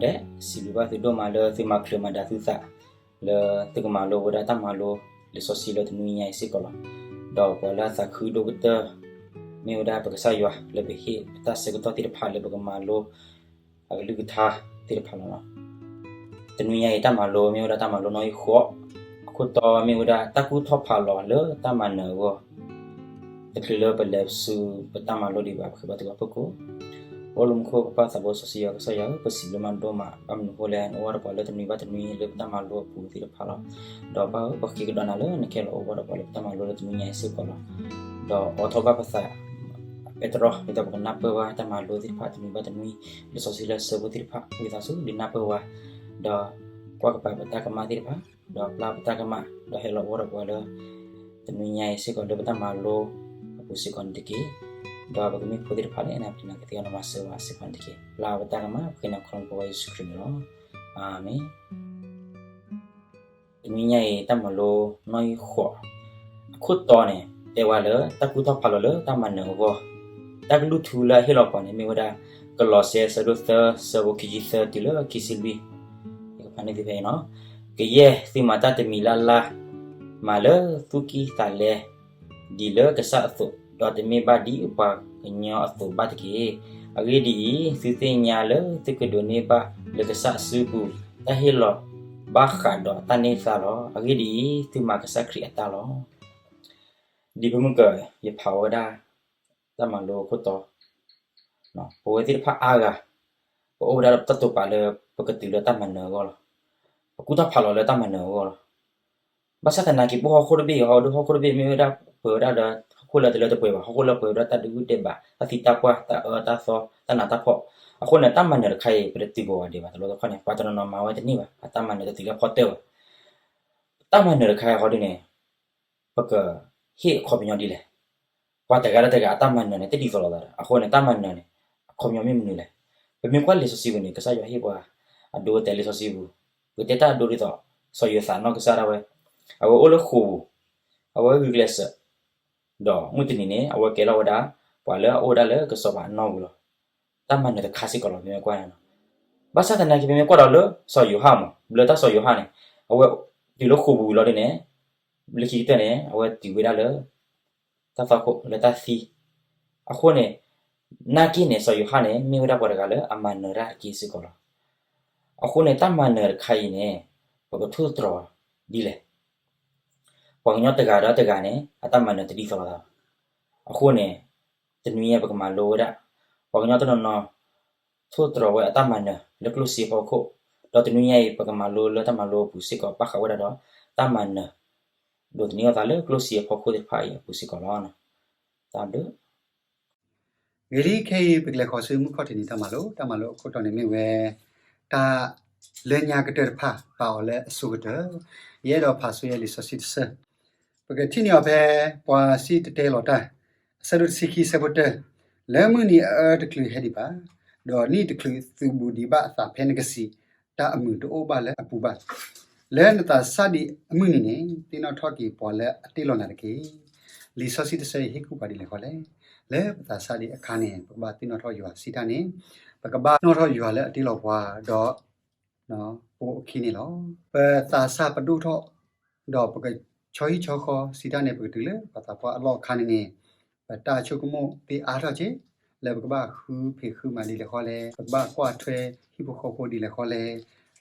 ဒဲး စံးဘျုးဘၣ်သုဒိၣ်မးလၢသုမၤချုးမၤဒါသုသး လၢသုကမၤလိဝဲဒၣ်တၢ်မၤလိလံာ်စီဆှံလၢတနွံညါအံၤစ့ၢ်ကီးလီၤ. ဒီးပှၤလၢအသးခုဒိၣ်ကတၢၢ် မ့ၢ်ဝဲဒၣ်ပကစၢ်ယွၤလၢပဟ့ၣ်ပတၢ်ဆၢကတီၢ်သ့ၣ်တဖၣ်လၢပကမၤလိ အကလုၢ်ကထါသ့ၣ်တဖၣ်လီၤ. တနွံညါအံၤတၢ်မၤလိမ့ၢ်ဝဲဒၣ်တၢ်မၤလိနီၣ်ဂံၢ်ဃိး, အခိၣ်တီမ့ၢ်ဝဲဒၣ်တၢ်ကူၣ်ထီၣ်ဖးလီၤလၢတၢ်မၤနၢၤအဂီၢ်. တချုးလၢပလဲၤဆူပတၢ်မၤလိဒံးဘၣ် ပဃ့ဘါထုကဖၣ်အခိၣ်, အိၣ်လၢမူခိၣ်ကပၢ်သးဘိစီဆှံယွၤကစၢ်ယွၤဧၢ, ပစံးဘျုးမးဒိၣ်မး ဘၣ်မနုၤအဃိလဲၣ် နအိၣ်ဘၣ်ဒီးပှၤလၢတနွံဘၣ်တနွံလၢပတၢ်မၤလိအပူၤသ့ၣ်တဖၣ်လီၤ. ဒီးပၢ်ဧၢ ပဃ့ကဒီးနၤလၢနကဟဲလီၤအိၣ်ဘၣ်ဒီးပှၤလၢပတၢ်မၤလိလၢတနွံညါအံၤစ့ၢ်ကီးလီၤ. ဒီးအိးထီၣ်ဘၣ်ပသး ပဲတြီ ဒ်သိးပကနၢ်ပၢၢ်ဘၣ်တၢ်မၤလိသ့ၣ်တဖၣ်တနွံဘၣ်တနွံ, လံာ်စီဆှံလၢဆၢဖိသ့ၣ်တဖၣ် ဝံသးစူၤဒုးနၢ်ပၢၢ်ဝဲ, ဒီးကွၢ်ကပၤပတၢ်ကမၣ်သ့ၣ်တဖၣ်, ဒီးပျၢ်ပတၢ်ကမၣ် ဒီးဟဲလီၤအိၣ်ဒီးပှၤလၢ တနွံညါအံၤစ့ၢ်ကီးလၢပတၢ်မၤလိအပူၤစ့ၢ်ကီးန့ၣ်တက့ၢ်. ဒီးပကမ့ၢ်ဖိသ့ၣ်တဖၣ်လၢနပျံၤနၤကသ့အီၤနမၤစၢၤဝဲစ့ၢ်ကီးန့ၣ်တက့ၢ်. ပျၢ်ပတၢ်ကမၣ် ပဃ့နၤခီဖျိပဝဲယ့ၣ်ၡူးခရံာ်န့ၣ်လီၤ. အၤမ့ၣ်. တနွံညါအံၤတၢ်မၤလိနီၣ်ဂံၢ်ဃိး အခိၣ်တီန့ၣ် တဲဝဲလၢတၢ်ကူၣ်ထီၣ်ဖးလီၤလၢတၢ်မၤနၢၤအဂီၢ်, တၢ်ကလုၢ်ထူလၢအဟ့ၣ်လီၤပှၤန့ၣ် မ့ၢ်ဝဲဒၣ် ကလီးစဲ ဆၢဒိၣ်သၢ ဆၢဖိခံဆံသၢတုၤလၢခံဆံလွံၢ်, ယကဖးန့ၢ်သုဖဲအံၤလီၤ. ကယဲၢ်သုမၤတၢ်တမံၤလၢ်လၢ် မၤလၢသူၣ်ကံၢ်သးလဲ ဒ်လၢကစၢ်အသိး, ဒီးတမ့ၢ်ဘၣ်ဒ်ပှၤကညီအသိးဘၣ်တက့ၢ်. အဂ့ၢ်ဒ်အံၤ, သုသ့ၣ်ညါလၢသုကဒိးန့ၢ်ဘၣ်လၢကစၢ်အစုပူၤ တၢ်ဟ့ၣ်လီၤဘၣ်ဃးဒီးတၢ်န့ၢ်သါလီၤ. အဂ့ၢ်ဒ်အံၤ, သုမၤကစၢ်ခရံာ်အတၢ်လီၤ. ဒ်ဖုမုၢ်ကၢၤ ယဖးဝဲဒၣ် တၢ်မၤလိခိၣ်တီ, ပဝဲသ့ၣ်တဖၣ်အါဂၤ ပအိၣ်ဝဲဒၣ်လၢတၢ်တိာ်ပာ်လၢပကတုၤလၢတၢ်မၤနၢၤအဂီၢ်လီၤ. ပကူၣ်တၢ်ဖးလီၤလၢတၢ်မၤနၢၤအဂီၢ်လီၤ. ဘၣ်ဆၣ်သနာ်က့ ပဟီၣ်ခိၣ်တဘ့ၣ်အံၤ ဟီဒုဟီၣ်ခိၣ်တဘ့ၣ် မ့ၢ်ဝဲဒၣ်ပှဲၤဝဲဒၣ်ဒီး ဟီၣ်ခိၣ်လၢတလၢတပှဲၤဘၣ်, ဟီၣ်ခိၣ်လၢပှဲၤဝဲဒၣ်တၢ်ဒုးဂုၢ်ဒဲးဘး, တၢ်သံတၢ်ပှၢ်, တၢ်အၢတၢ်သီ, တၢ်နးတၢ်ဖှီၣ်. အဃိန့ၣ် တၢ်မၤနၢၤတခါအံၤ ပတတုၤဘၣ်ဝဲဒံးဘၣ်. တဘျီတခီၣ်န့ၣ် ပှၤတနီၤနီၤမၤဝဲတန့ၢ်ဘၣ်, အတၢ်မၤနၢၤတတုၤလၢဖီတၢၢ်ဘၣ်. တၢ်မၤနၢၤတခါအံၤဟီဒုန့ၣ် ပကဟ့ၣ်အခီပညီဒ်လဲၣ်. ပှၤတဂၤလၢတဂၤအတၢ်မၤနၢၤန့ၣ် တဒ်သိးလိာ်သးဒီး အဃိန့ၣ် တၢ်မၤနၢၤန့ၣ် အခီပညီမ့ၢ်မနုၤလဲၣ်. ပမ့ၢ်ကွၢ်လံာ်စီဆှံပူၤန့ၣ် ကစၢ်ယွၤဟ့ၣ်ပှၤ အဒိတဲာ်လံာ်စီဆှံပူၤ, ပကတဲတၢ်အဒိဒ်သိး စီၤယိၤသးနီၢ်ကစၢ်ဒၣ်ဝဲ, အဝဲအိၣ်လၢဃိာ်ပူၤ, အဝဲဂုာ်ကျဲးစၢး, ဒီးမုၢ်တနံၤန့ၣ် အဝဲကဲလီၤဝဲဒၣ် ပှၤလၢအအိၣ်ဝဲဒၣ်လၢကစီၤပၤအနီၣ်ပူၤလီၤ. တၢ်မၤနၢၤတခါစ့ၢ်ကီးလီၤ ပမ့ၢ်ကွၢ်န့ၣ်လီၤ. ဘၣ်ဆၣ်သနာ်က့ ပမ့ၢ်ကွၢ်ဒီးလၢစီၤယိၤဟၣ်မး ဘျၢတၢ်စီၤယိၤဟၣ်န့ၣ် အဝဲတုၤလၢဃိာ်ပူၤလီၤဒ်န့ၣ် လၢခံကတၢၢ်န့ၣ် အဝဲတုၤဝဲဒၣ်လၢ တၢ်သွၣ်ခိၣ်လၢတၢ်သံ, အဃိန့ၣ် နာ်က့န့ၣ် စီၤယိၤဟၣ်န့ၣ် မ့ၢ်ဝဲဒၣ်ပှၤတဂၤလၢအမၤနၢၤတၢ်တက့ၢ်စ့ၢ်ကီးလီၤ. အဃိန့ၣ် တၢ်မၤနၢၤတခါအံၤန့ၣ် ပကထိၣ်သတြီၤဒ်လဲၣ်. ပှၤကညီတဂၤဒီးတဂၤန့ၣ် အတၢ်မၤနၢၤတဒ်သိးလိာ်သးဘၣ်. အဃိန့ၣ် တနွံညါပကမၤလိဝဲဒၣ် ပှၤကညီတနီၤနီၤ ထိၣ်သတြီၤဝဲအတၢ်မၤနၢၤ လၢကျိၣ်စ့အဖီခိၣ်, ဒီးတနွံညါအံၤ ပကမၤလိလၢတၢ်မၤလိအပူၤစ့ၢ်ကီး ဘၣ်ဃးဝဲဒၣ်ဒီး တၢ်မၤနၢၤ ဒိးသန့ၤအသးလၢကျိၣ်စ့အဖီခိၣ်သ့ၣ်တဖၣ်အံၤအပူၤစ့ၢ်ကီးလီၤ. တၢ်ဘျုး ဂ့ၤလံ ခဲအံၤ ပကလဲၤဃီၤဆူမုၢ်ခီၣ်ထံးနံၤတၢ်မၤလိ, တၢ်မၤလိအခိၣ်တီန့ၣ်မ့ၢ်ဝဲ တၢ်လၢညါကတၢၢ်တဖၣ် ပာ်အီၤလၢအဆိကတၢၢ်, ယအဲၣ်ဒိးဖးဆိယဲၢ်လံာ်စီဆှံတဆၢ, ပကထံၣ်န့ၢ်အီၤဖဲ ပှၤစံၣ်တဲၤတဲလီၤတၢ် အဆၢဒိၣ်တဆံခံ ဆၢဖိတၢ, လၢမုၢ်နံၤအအၢတချုးဟဲဒံးဘၣ်, ဒီးနံၣ်တချုးသုးဘူးဒံးဘၣ်အသးဖဲနကစံး, တၢ်အမုာ်တအိၣ်ဘၣ်လၢအပူၤဘၣ်. လၢနသးစၢ်ဒံးအမုၢ်နံၤန့ၣ် သ့ၣ်နီၣ်ထီၣ်က့ၤပှၤလၢအတ့လီၤနၤတက့ၢ်. လံာ်စီဆှံတဆၢအံၤဟ့ၣ်ကူၣ်ပှၤဒ်လဲၣ်ဃီလဲၣ်. လၢပသးစၢ်ဒံးအခါန့ၣ် ပကဘၣ်သ့ၣ်နီၣ်ထီၣ်ယွၤစံးတၢ်န့ၣ်, ပကဘၣ်သ့ၣ်နီၣ်ထီၣ်ယွၤလၢအတ့လီၤပှၤဒီး ပိာ်အခံန့ၣ်လီၤ. ပသးစၢ်ပဒိၣ်ထီၣ်, ဒီးပကဆီဟံၣ်ဆီဃီစံးတၢ်န့ၣ် ပကတုၤလၢပှၤသးပှၢ်အလီၢ်အခါန့ၣ်န့ၣ်, ပတၢ်ဆိကမိၣ်သ့အါထီၣ်က့ၤ, လၢပကဘၣ်ဃုဖံးဃုမၤဒ်လဲၣ်ဃီလဲၣ်, ပကဘၣ်ကွၢ်ထွဲဟံၣ်ဖိဃီဖိဒ်လဲၣ်ဃီလဲၣ်.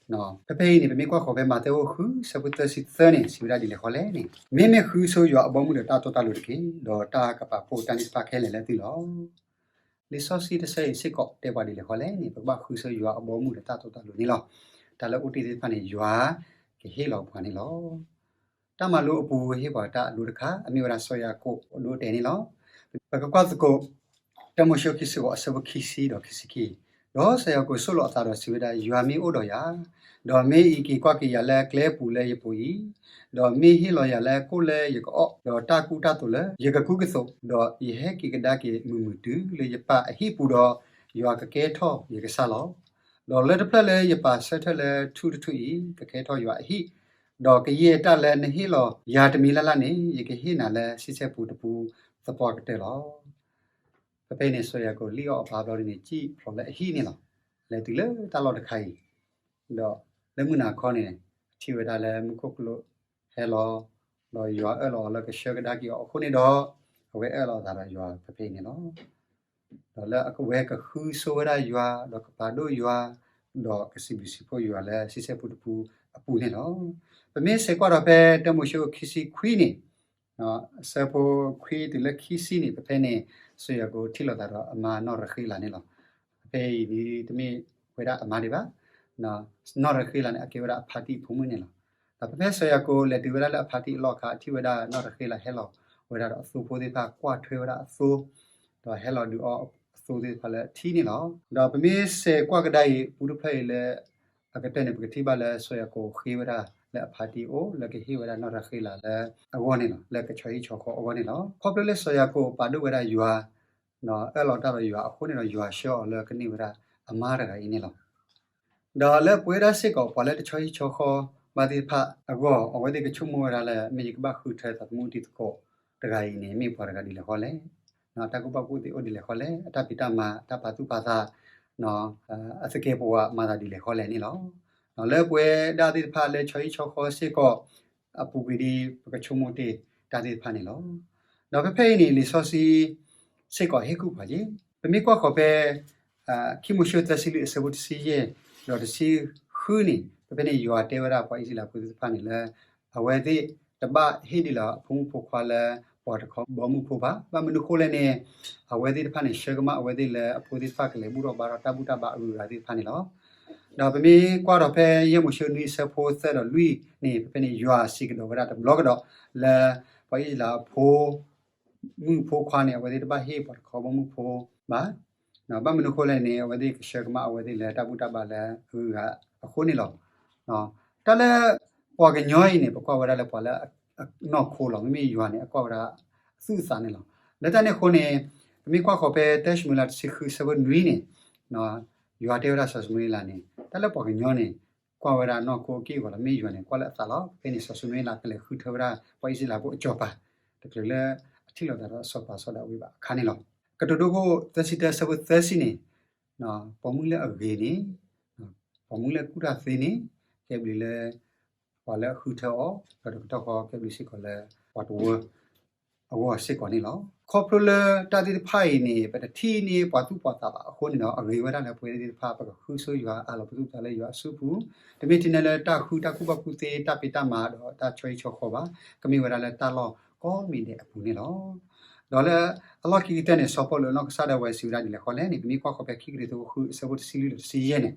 ဖဲဖဲအံၤန့ၣ် ပမ့ၢ်ကွၢ်ဃီၤဖဲမးသဲအိၣ်ဃု ဆၢဖိသၢဆံသၢန့ၣ် စံးဝဲဒၣ်ဒ်လဲၣ်ဃီလဲၣ်န့ၣ်, မ့မ့ၢ်ဃုဆိယွၤအဘီအမုၢ်ဒီးတၢ်တီတၢ်လိၤတက့ၢ်, ဒီးတၢ်ကပာ်ဖှိၣ်တၢ်န့ၣ်တဖၣ်ခဲလၢာ်လၢသုလီၤ. လံာ်စီဆှံတဆၢအံၤစ့ၢ်ကီးတဲပှၤဒ်လဲၣ်ဃီလဲၣ်န့ၣ်, ပကဘၣ်ဃုဆိယွၤအဘီအမုၢ်ဒီးတၢ်တီတၢ်လိၤန့ၣ်လီၤ. တၢ်လၢအိၣ်တ့ၢ်သ့ၣ်တဖၣ်န့ၣ် ယွၤကဟ့ၣ်လီၤပှၤန့ၣ်လီၤ. တၢ်မၤလိအပူၤဟ့ၣ်ပှၤတၢ်အဒိတခါ အမ့ၢ်ဝဲဒၣ်စီၤယၤကိာ်အဒိအတဲာ်န့ၣ်လီၤ. ပကကွၢ်သကိး တၢမိၤၡ့ခံဆံဃိး အဆၢဖိခံဆံဒီးခံဆံခံ, ဒီးစီၤယၤကိာ်ဆိၣ်လီၤအသးဒီးစံးဝဲဒၣ်, ယွၤမ့ၢ်အိၣ်ဒီးယၤ, ဒီးမ့ၢ်အံးက့ၤကွၢ်က့ၤယၤလၢကျဲပူၤလၢယပူၤအံၤ, ဒီးမ့ၢ်ဟ့ၣ်လီၤယၤလၢကိၣ်လၢယကအီၣ်, ဒီးတၢ်ကူတၢ်သိးလၢယကကူကသိး, ဒီးယဟဲက့ၤကဒါက့ၤမုာ်မုာ်တုၤလၢယပၢ်အဟံၣ်ပူၤဒီး, ယွၤကကဲထီၣ်ယကစၢ်လီၤ. ဒီးလၢတဖျၢၣ်လၢယပာ်ဆၢထၢၣ်လၢထူတထူအံၤ ကကဲထီၣ်ယွၤအဟံၣ်, ဒီးကယဲၢ်တၢ်လၢနဟ့ၣ်လီၤယၤတမံၤလၢ်လၢ်န့ၣ် ယကဟ့ၣ်နၤလၢဆံဆဲပူၤတပူၤသပှၢ်ကတၢၢ်လီၤ. ဖဲဖဲအံၤန့ၣ် စီၤယၤကိာ်လံၣ်အီၣ်အပၢ်ဘျီဒ်န့ၣ် စံၣ်ဖျိးလၢအဟံၣ်န့ၣ်လီၤ. လဲၤတုၤလၢတၢ်လီၢ်တခါအံၤ ဒီးလၢမုၢ်နၤခီန့ၣ် အထံၣ်ဝဲဒၣ်လၢမူခိၣ်ကလူးဟဲလီၤ, ဒီးယွၤအၢၣ်လီၤအီၤလၢကဆှၢကဒါက့ၤအီၤအဃိန့ၣ်ဒီး, အဝဲအၢၣ်လီၤအသးဒီးယွၤဖဲဖဲအံၤန့ၣ်လီၤ. ဒီးလၢအဝဲကဃုဆိဝဲဒၣ်ယွၤ, ဒီးကပာ်ဒိၣ်ယွၤ, ဒီးကစံးဘျုးစံးဖှိၣ်ယွၤလၢဆံဆဲၣ်ပူတပူအပူၤန့ၣ်လီၤ. ပမ့ၢ်ဆဲးကွၢ်ဒီးဖဲတၢမိၤၡ့အခိၣ်ခံဆံခွံန့ၣ်, အဆၢဖိခွံတုၤလၢခံဆံန့ၣ် ဖဲဖဲန့ၣ် စီၤယၤကိာ်ထံၣ်လိာ်သးဒီးအမါနီၢ်ရဃ့လးန့ၣ်လီၤ. ဖဲအံၤန့ၣ်တမ့ၢ်ဝဲဒၣ်အမါဒံးဘၣ်, နီၢ်ရဃ့လးန့ၣ် အကဲဝဲဒၣ်အဖါတံၢ်အဖိမုၣ်န့ၣ်လီၤ. ဒီးဖဲဖဲစီၤယၤကိာ်လဲၤတုၤဝဲဒၣ်လၢအဖါတံၢ်အလီၢ်အခါ အထံၣ်ဝဲဒၣ်နီၢ်ရဃ့လးဟဲလီၤဝဲဒၣ်ဒီးအသိဖိသ့ၣ်တဖၣ် ကွၢ်ထွဲဝဲဒၣ်အသိ, ဒီးဟဲလီၤဒုးအီအသိသ့ၣ်တဖၣ်လၢအထံန့ၣ်လီၤ. ဒီးပမ့ၢ်ဆဲးကွၢ်ကဒါအံၤ ပူတဖျၢၣ်အံၤလၢ အကတၢၢ်န့ၣ် ပကထံၣ်ဘၣ်လၢစီၤယၤကိာ်ဃ့ဝဲဒၣ်လၢအဖါတံၢ်အအိၣ် လၢကဟ့ၣ်ဝဲဒၣ်နီၢ်ရဃ့လးလၢအဂီၢ်န့ၣ်လီၤ, လၢကဆီဟံၣ်ဆီဃီအဂီၢ်န့ၣ်လီၤ. ခီဖျိလၢစီၤယၤကိာ်ပာ်ဒိၣ်ဝဲဒၣ်ယွၤ, ဒီးအၢၣ်လီၤတၢ်ဒီးယွၤအဃိန့ၣ်ဒီး ယွၤဆှၢအီၤလၢကန့ၢ်ဝဲဒၣ်အမါတဂၤအံၤန့ၣ်လီၤ. ဒီးလၢပဝဲဒၣ်စ့ၢ်ကီး ပှၤလၢတဆီဟံၣ်ဆီဃီဘၣ်သ့ၣ်တဖၣ်အဂီၢ် အဝဲသ့ၣ်ကဆိကမိၣ်ဝဲဒၣ်လၢ မ့ၢ်ယကဘၣ်ဃုထၢသးသမူတံၤသကိးတဂၤအံၤန့ၣ် မ့ၢ်ပှၤတဂၤဒ်လဲၣ်ဃီလဲၣ်, တၢ်ကူၣ်ဘၣ်ကူၣ်သ့အိၣ်ဒ်လဲၣ်ဃီလဲၣ်, အတၢ်ဖံးတၢ်မၤ အတၢ်ပာ်သူၣ်ပာ်သး အသကဲးပဝးမၤသးဒ်လဲၣ်ဃီလဲၣ်န့ၣ်လီၤ. လၢပဝဲဒၣ်သ့ၣ်တဖၣ်လၢဆီဟံၣ်ဆီဃီစ့ၢ်ကီး အပူၤကွံာ်ဒ် ပကဆိကမိၣ်တ့ၢ်တၢ်သ့ၣ်တဖၣ်န့ၣ်လီၤ. ဒီးဖဲဖဲအံၤန့ၣ် လံာ်စီဆှံစ့ၢ်ကီးဟ့ၣ်ကူၣ်ပှၤက့ၤ, ပမ့ၢ်ကွၢ်ဃီၤဖဲ ခံမိၤၡ့သၢဆံလွံၢ်အဆၢဖိတဆံယဲၢ် ဒီးတဆံဃုန့ၣ် ဖဲဖဲန့ၣ် ယွၤတဲဝဲဒၣ်ပှၤအံၣ်စရ့လးဖိသ့ၣ်တဖၣ်န့ၣ်လၢ အဝဲသ့ၣ်တဘၣ်ဟ့ၣ်ဒ်လီၤအဖိမုၣ်ဖိခွါလၢ ပှၤတခီဘီမုၢ်ဖိဘၣ်. ဘၣ်မနုၤအဃိလဲၣ်န့ၣ် အဝဲသ့ၣ်တဖၣ်န့ၣ် ဆှၢကမၣ်အဝဲသ့ၣ်လၢအဖိသ့ၣ်တဖၣ်ကလဲၤဘူၣ်ထီၣ်ဘါထီၣ်တၢ်ဘူၣ်တၢ်ဘါအဂုၤအဂၤသ့ၣ်တဖၣ်န့ၣ်လီၤ. ဒီးပမ့ၢ်ကွၢ်ဒီးဖဲယဲၢ်မိၤၡ့နွံအဆၢဖိသၢဒီးလွံၢ်န့ၣ် ဖဲဖဲန့ၣ် ယွၤစံးကဒီးဝဲဒၣ်တဘျီကဒီး လၢပှၤအံၣ်စရ့လးဖိ မုၣ်ဖိခွါန့ၣ် အဝဲသ့ၣ်တဘၣ်ဟ့ၣ်ပှၤတခီဘီမုၢ်ဖိဘၣ်. ဘၣ်မနုၤအဃိလဲၣ်န့ၣ် အဝဲသ့ၣ်ကဆှၢကမၣ်အဝဲသ့ၣ်လၢတၢ်ဘူၣ်တၢ်ဘါလၢအဂုၤအဂၤအဃိန့ၣ်လီၤ. တၢ်လၢပှၤကညီအံၤန့ၣ် ပကွၢ်ဝဲဒၣ်လၢပှၤလၢအနီၢ်ခိလီၤ. မ့မ့ၢ်ယွၤန့ၣ် အကွၢ်ဝဲဒၣ်အသူၣ်အသးန့ၣ်လီၤ. လၢတၢ်န့ၣ်အဃိန့ၣ် ပမ့ၢ်ကွၢ်ဃီၤဖဲတၢၡမူၤအ့လးတဆံဃုအဆၢဖိနွံန့ၣ် ယွၤတဲဝဲဒၣ်စီၤၡမူၤအ့လးန့ၣ် တၢ်လၢပှၤကညီန့ၣ် ကွၢ်ဝဲဒၣ်နီၢ်ခိအက့ၢ်အဂီၤလီၤ. မ့ၢ်ယွၤန့ၣ် ကွၢ်လၢအသးလီၤ. ဖဲန့ၣ် စီၤၡမူၤအ့လးကလဲၤဃုထၢဝဲဒၣ် ပှၤအံၣ်စရ့လးဖိအစီၤပၤ တချုးလၢအထံၣ်လိာ်သးဒီးစီၤပၤစီၤဒၤဝံးဘၣ်အခါန့ၣ်လီၤ. ကတိၤဒိခိၣ်သၢဆံတၢအဆၢဖိသၢဆံန့ၣ် ပိာ်မုၣ်လၢအဂ့ၤန့ၣ် ပိာ်မုၣ်လၢကူၣ်တၢ်သ့န့ၣ် ကဲဘျုးလၢ ပှၤလၢအဃုထၢအီၤ ဒီးတကတီၢ်ဃီကဲဘျုးစ့ၢ်ကီးလၢ ပှၤတဝၢအဂီၢ်စ့ၢ်ကီးန့ၣ်လီၤ. ခီဖျိလၢတၢ်သ့ၣ်တဖၣ်အံၤန့ၣ် ပတထံၣ်န့ၢ်ပှၤသူၣ်ပှၤသးဘၣ်အဃိန့ၣ်ဒီး အဂ့ၤဝဲဒၣ်လၢပဝဲသ့ၣ်တဖၣ် ပကဃုဆိယွၤအးလီၤပသူၣ်ပသးလၢယွၤအစုပူၤ, တမ့ၢ်ထဲန့ၣ်လၢတၢ်ဃုတၢ်ကူၣ်ဘၣ်ကူၣ်သ့တၢ်ဖံးတၢ်မၤဒီးတၢ်ဆီဟံၣ်ဆီဃီဘၣ်, ကမ့ၢ်ဝဲဒၣ်လၢတၢ်လီၢ်ကိးမံၤဒဲးအပူၤန့ၣ်လီၤ. ဒီးလၢအလီၢ်ခံကတၢၢ်န့ၣ် စီၤပီလူးအနီၢ်ကစၢ်ဒၣ်ဝဲစံးဝဲဒၣ်ဒ်လဲၣ်ဃီလဲၣ်န့ၣ် ပမ့ၢ်ကွၢ်ဃီၤဖဲခံကရံၣ်သူးဃုအဆၢဖိတဆံလွံၢ်ဒီးတဆံယဲၢ်န့ၣ်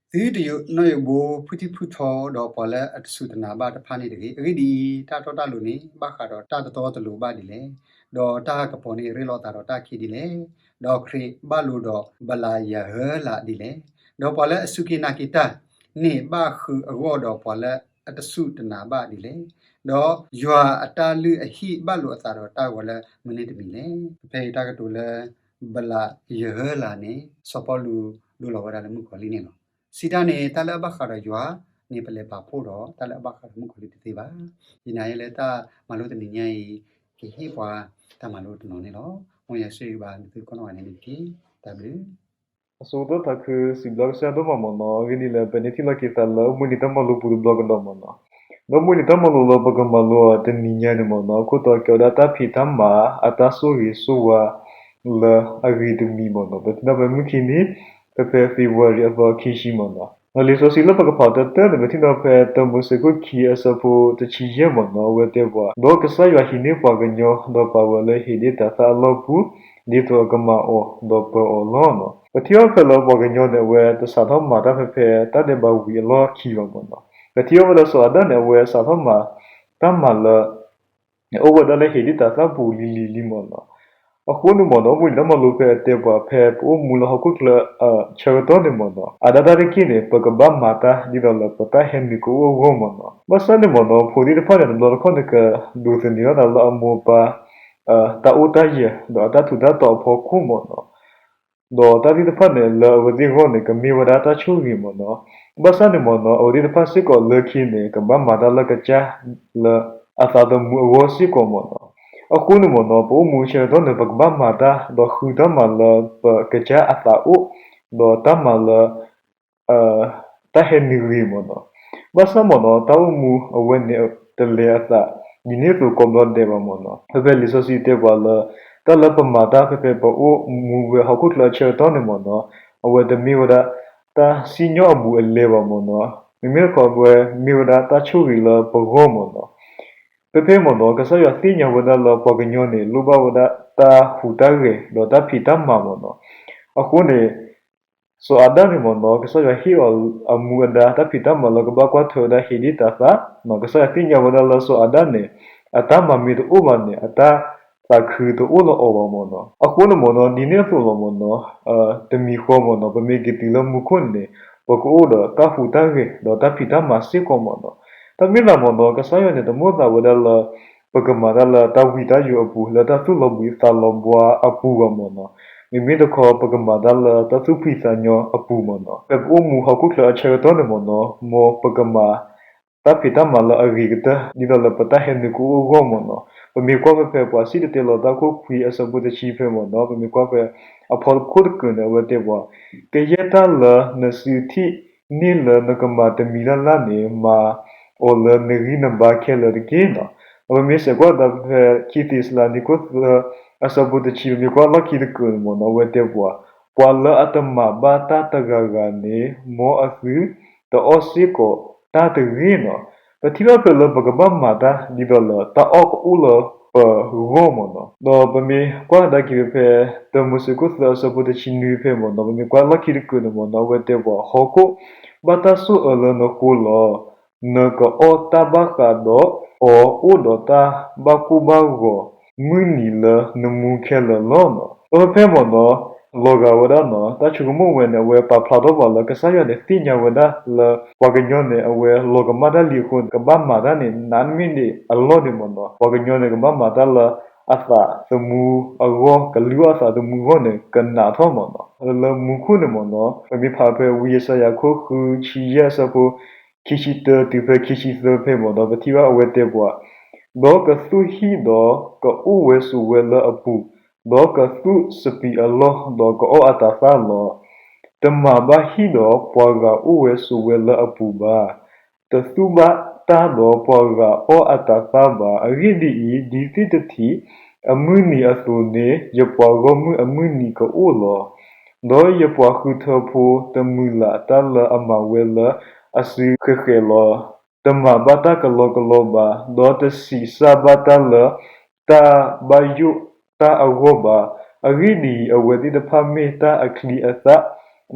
သုတနီၣ်ယိးဘိဖုထံၣ်ဖုထီဒီးပှၤလၢအတစူၢ်တနာ်ဘၣ်တဖၣ်န့ၣ်တဂ့ၤ. အဂ့ၢ်ဒ်အံၤ, တၢ်တီတၢ်လိၤန့ၣ် ဘၣ်ဃးဒီးတၢ်တတီတလိၤဘၣ်ဒ်လဲၣ်. ဒီးတၢ်ကပီၤန့ၣ်ရ့လိာ်သးဒီးတၢ်ခံဒ်လဲၣ်. ဒီးခရံာ်ဘၣ်လိာ်ဒီးဘလးယၤဟၢလးဒ်လဲၣ်. ဒီးပှၤလၢအစူၢ်က့ၤနာ်က့ၤတၢ်န့ၣ် ဘၣ်ဃုာ်အဂီၢ်ဒီးပှၤလၢအတစူၢ်တနာ်ဘၣ်ဒ်လဲၣ်. ဒီးယွၤအတၢ်လုၢ်အဟံၣ်ဘၣ်လိာ်အသးဒီးတၢ်ဂီၤလၢမနုၤတမံၤလဲၣ်. ဖဲအံၤတၢ်ကတိၤလၢ ဘလးယၤဟၢလးန့ၣ် စီၤပီလူးဒိလီၤဝဲဒၣ်လၢမုၣ်ကီၤလံၢ်န့ၣ်လီၤ. စံးတၢ်န့ၣ် တၢ်လၢအဘၣ်ဃးဒီးယွၤန့ၣ် ပလဲၤပာ်ဖှိၣ်ဒီး တၢ်လၢအဘၣ်ဃးဒီးမုၣ်ကီၤလံၢ်တသ့ဘၣ်. ယနာ်ယဲလၢတၢ်မၤလိတနံၤညါအံၤ ကဟ့ၣ်ပှၤတၢ်မၤလိတနီၤန့ၣ်လီၤ. မ်ယွၤဆိၣ်ဂ့ၤဘၣ်နသုကိးနီၢ်ဂၤဒဲးန့ၣ်တက့ၢ်. တၢ်ဘျုး အဆိကတၢၢ်သးခု စံးဘျုးကစၢ်ဒိၣ်မးမ့ၢ်နီၢ်. အဂ့ၢ်ဒ်အံၤ, ပန့ၢ်ထံၣ်လိာ်က့ၤသးလၢအိၣ်ဘှံးနံၤတၢ်မၤလိပူၤတဘျီကဒီးမ့ၢ်နီၢ်. ဒီးအိၣ်ဘှံးနံၤတၢ်မၤလိလၢပကမၤလိအီၤတနံၤညါန့ၣ်မ့ၢ်နီၢ် အခိၣ်တီကဲဝဲဒၣ်တၢ်ဖံးတၢ်မၤအတၢ်ဆိၣ်ဂ့ၤဆိၣ်ဝါလၢအဂ့ၤတမံၤမ့ၢ်နီၢ်. ပထံၣ်ဘၣ်ဖဲမုၢ်ခံနံၤ ဖဲဖဲ February အသီခံဆံမ့ၢ်နီၢ်. ဒီးလံာ်စီဆှံလၢပကဖးတၢတၢန့ၣ် ပထံၣ်ဘၣ်ဖဲတၢမိၤၡ့ခိၣ်ခံအဆၢဖိတဆံယဲၢ်မ့ၢ်နီၢ်. အဝဲတဲပှၤ, ဒီးကစၢ်ယွၤဟံးန့ၢ်ပှၤကညီ ဒီးပာ်ဝဲလၢဧ့ၤဒ့ၣ်တၤသၣ်အလီၢ်ပူၤ ဒ်သိးအကမၤအီၤ ဒီးပၢၤအီၤလီၤ. ပထံၣ်ဘၣ်ဖဲလၢပှၤကညီန့ၣ် အဝဲတစးထီၣ်မၤတၢ်ဖဲဖဲတၢ်ဒဲးဘးဝံၤအလီၢ်ခံဘၣ်မ့ၢ်နီၢ်. ပထံၣ်ဘၣ်ဖဲလၢစီၤအၤဒၣ်န့ၣ် အဝဲစးထီၣ်မၤတၢ်မၤလၢ အိၣ်ဝဲဒၣ်လၢဧ့ၤဒ့ၣ်တၤသၣ်ပူၤလံၤလံၤလံမ့ၢ်နီၢ်. အဃိန့ၣ်မ့ၢ်နီၢ် အိၣ်ဘှံးနံၤတၢ်မၤလိဖဲအတဲပှၤ ဖဲပအိၣ်မူလၢဟီၣ်ခိၣ်ချၢအဆၢကတီၢ်န့ၣ်မ့ၢ်နီၢ် အဒၣ်တၢ်တက့ၢ်န့ၣ် ပကဘၣ်မၤတၢ်ဒ်သိးလၢပတၢ်ဟဲနုာ်ကအိၣ်အဂီၢ်မ့ၢ်နီၢ်. ဘၣ်ဆၣ်န့ၣ်မ့ၢ်နီၢ် ဖိသ့ၣ်တဖၣ်န့ၣ် တဘျီတခီၣ်န့ၣ် ကဒိးသန့ၤထီၣ်သးလၢအမိၢ်အပၢ် တၢ်အိၣ်တၢ်ယၢၤ ဒီးအတၢ်ထူးတၢ်တီၤအဖီခိၣ်မ့ၢ်နီၢ်. ဒီးတၢ်သ့ၣ်တဖၣ်န့ၣ် လၢအဝဲသ့ၣ်အဂီၢ်န့ၣ် ကမ့ၢ်ဝဲဒၣ်တၢ်ဆိၣ်ဂ့ၤမ့ၢ်နီၢ်. ဘၣ်ဆၣ်န့ၣ်မ့ၢ်နီၢ် အဝဲသ့ၣ်တဖၣ်စ့ၢ်ကီးလၢခံန့ၣ် ကဘၣ်မၤတၢ်လၢကစၢ်လၢအသးသမူအဂီၢ်စ့ၢ်ကီးမ့ၢ်နီၢ်. အဃိန့ၣ်မ့ၢ်နီၢ် ပအိၣ်မူဆၢကတီၢ်န့ၣ် ပကဘၣ်မၤတၢ် ဒီးဃုတၢ်မၤလၢပကစၢ်အသးအိၣ် ဒီးတၢ်မၤလၢ တၢ်ဟဲနုာ်ဂ့ၤမ့ၢ်နီၤ. ဘၣ်ဆၣ်မ့ၢ်နီၤ တၢ်အိၣ်မူအဝဲန့ၣ်တလဲၤအသး ဒ်န့ၣ်အသိးကိးဘျီဒဲးဘၣ်မ့ၢ်နီၤ. ဖဲဖဲလံာ်စီဆှံတဲပှၤလၢ တၢ်လၢပမၤတၢ်ဖဲဖဲပအိၣ်မူဝဲဟီၣ်ခိၣ်ချၢအဆၢကတီၢ်န့ၣ်မ့ၢ်နီၤ အဝဲတမ့ၢ်ဝဲဒၣ် တၢ်စံၣ်ညီၣ်အဘူးအလဲဘၣ်မ့ၢ်နီၤ. မ့မ့ၢ်တခီအဝဲမ့ၢ်ဝဲဒၣ်တၢ်ဆိၣ်ဂ့ၤလၢပဂီၢ်မ့ၢ်နီၤ. ဖဲဖဲမ့ၢ်နီၤ ကစၢ်ယွၤသ့ၣ်ညါဝဲဒၣ်လၢပှၤကညီန့ၣ် လိၣ်ဘၣ်ဝဲဒၣ်တၢ်ဟူးတၢ်ဂဲၤ ဒီးတၢ်ဖံးတၢ်မၤမ့ၢ်နီၤ. အဃိန့ၣ် စီၤအၤဒၣ်န့ၣ်မ့ၢ်နီၤ ကစၢ်ယွၤဟ့ၣ်အီၤအမူအဒါ တၢ်ဖံးတၢ်မၤလၢကဘၣ်ကွၢ်ထွဲဝဲဒၣ်ဟ့ၣ်ဒံးတၤသၣ်နီၤ. ကစၢ်ယွၤသ့ၣ်ညါဝဲဒၣ်လၢစီၤအၤဒၣ်န့ၣ် အတၢ်မၤမ့ၢ်တအိၣ်ဘၣ်န့ၣ် အတၢ်သးခုတအိၣ်လၢအီၤဘၣ်မ့ၢ်နီၤ. အဃိန့ၣ်မ့ၢ်နီၤ ဒ်န့ၣ်အသိးလီၤမ့ၢ်နီၤ တမံၤဃီမ့ၢ်နီၤ ပမ့ၢ်က့ၤတုၤလၢမူခိၣ်န့ၣ် ပကအိၣ်ဒီးတၢ်ဟူးတၢ်ဂဲၤ ဒီးတၢ်ဖံးတၢ်မၤစ့ၢ်ကီးမ့ၢ်နီၤ. တၢ်မ့ၢ်သးမ့ၢ်နီၤ ကစၢ်ယွၤန့ၣ် တမိၣ်သးဝဲဒၣ်လၢ ပကမၤတၢ်လၢတၢ်ဝံတၢ်ယိးအပူၤ လၢတၢ်သူၣ်လီၤဘှံးသးလီၤဘှါအပူၤဘၣ်မ့ၢ်နီၤ. မ့မ့ၢ်တခီ ပကမၤတၢ်လၢတၢ်သူၣ်ဖှံသးညီအပူၤမ့ၢ်နီၤ. ဖဲပအိၣ်မူဟီၣ်ခိၣ်ချၢအဆၢကတီၢ်န့ၣ်မ့ၢ်နီၤ မ်ပကမၤ တၢ်ဖံးတၢ်မၤလၢအဂ့ၤကတၢၢ် ဒ်သိးလၢပတၢ်ဟဲနုာ်ကအိၣ်အဂီၢ်မ့ၢ်နီၤ. ပမ့ၢ်ကွၢ်ဖဲဖဲပှၤစံၣ်တဲၤတဲလီၤတၢ်ခိၣ်ခွံအဆၢဖိတဆံဖဲမ့ၢ်နီၤ ပမ့ၢ်ကွၢ်ဖဲ အဖီခိၣ်တကၢၢ်န့ၣ် အဝဲတဲပှၤ ကယဲၢ်တၢ်လၢနစုထံၣ်န့ၢ်လၢနကမၤတမံၤလၢ်လၢ်န့ၣ် မၤအီၤလၢနဂံၢ်နဘါခဲလၢာ်တက့ၢ်နီၤ. ဒီးပမ့ၢ်စဲးကွၢ်သးဖဲ ခံသ့းစလၤနံၤခိၣ်သၢ အဆၢဖိတဆံ ပမ့ၢ်ကွၢ်လီၢ်ခံတကၢၢ်န့ၣ်မ့ၢ်နီၤ အဝဲတဲပှၤ ပှၤလၢအတမၤဘၣ်တၢ်တဂၤဂၤန့ၣ် မ်အသုတအီၣ်စ့ၢ်ကီးတၢ်တဂ့ၤနီၤ. ပထံၣ်ဘၣ်ဖဲလၢပကဘၣ်မၤတၢ်ဒ်သိးလၢတၢ်အီၣ်ကအိၣ်လၢပဂီၢ်မ့ၢ်နီၤ. ဒီးပမ့ၢ်ကွၢ်ကဒါက့ၤဖဲ တၢမိၤၡ့ခိၣ်သၢအဆၢဖိတဆံနွံဖဲမ့ၢ်နီၤ ပမ့ၢ်ကွၢ်လီၢ်ခံတကၢၢ်န့ၣ်မ့ၢ်နီၤ အဝဲတဲပှၤ ဟီၣ်ခိၣ်ဘၣ်တၢ်ဆိၣ်အၢလၢနဃိလီၤ. နကအီၣ်တၢ်ဘၣ်ဃးဒီးအီၤ အိၣ်ဒီးတၢ်ဘၣ်ကိၢ်ဘၣ်ဂီၤ မုၢ်နံၤလၢနမူခဲလၢာ်လီၤနီၤ. ဒီးဖဲဖဲမ့ၢ်နီၤ လီၤဂာ်ဝဲဒၣ်နီၤ တၢ်ဆိကမိၣ်ဝဲန့ၣ် အဝဲပာ်ဖျါထီၣ်ပှၤလၢကစၢ်ယွၤန့ၣ် သ့ၣ်ညါဝဲဒၣ်လၢ ပှၤကညီန့ၣ် အဝဲလီၤကမၣ်တၢ်လံအဃိန့ၣ် ကဘၣ်မၤတၢ်န့ၣ် နးနမ့ၢ်န့ၣ်အလီၢ်န့ၣ်မ့ၢ်နီၤ ပှၤကညီန့ၣ် ကဘၣ်မၤတၢ်လၢအသးသမူအဂီၢ် ကလုၢ်အီၣ်အသးသမူအဂီၢ်န့ၣ် ကနးထီၣ်မ့ၢ်နီၤ. လၢမူခိၣ်န့ၣ်မ့ၢ်နီၤ ပမ့ၢ်ဖးဖဲဝံယၡါယၤခိၣ်ဃုဆံယဲၢ်အဆၢဖိ ခံဆံတၢတုၤဖဲခံဆံသၢဖဲမ့ၢ်နီၤ ပထံၣ်ဘၣ်အဝဲတဲပှၤ ဒီးကသူၣ်ဟံၣ်ဒီးကအိၣ်ဝဲဆိးဝဲလၢအပူၤ, ဒီးကသူၣ်စပံးအလီၢ်ဒီးကအီၣ်အတၤသၣ်လီၤ. တမၤဘၣ်ဟံၣ်ဒီးပှၤဂၤအိၣ်ဝဲဆိးဝဲလၢအပူၤဘၣ်. တသူၣ်ဘၣ်တၢ်ဒီးပှၤဂၤအီၣ်အတၤသၣ်ဘၣ်. အဂ့ၢ်ဒ်အံၤ, ဒ်သ့ၣ်တထံးအမုၢ်နံၤအသိးန့ၣ် ယပှၤဂီၢ်မုၢ်အမုၢ်နံၤကအိၣ်လီၤ. ဒီးယပှၤဃုထၢဖိတမုာ်လၤတၢ်လၢအမၤဝဲလၢအစုဃဲၤဃဲၤလီၤ. တမၤဘၣ်တၢ်ကလီကလီဘၣ်, ဒီးတဆံးစၢ်ဘၣ်တၢ်လၢတၢ်ဘၣ်ယိၣ်တၢ်အဂီၢ်ဘၣ်. အဂ့ၢ်ဒ်အံၤ, အဝဲသ့ၣ်တဖၣ်မ့ၢ်တၢ်အချံအသၣ်,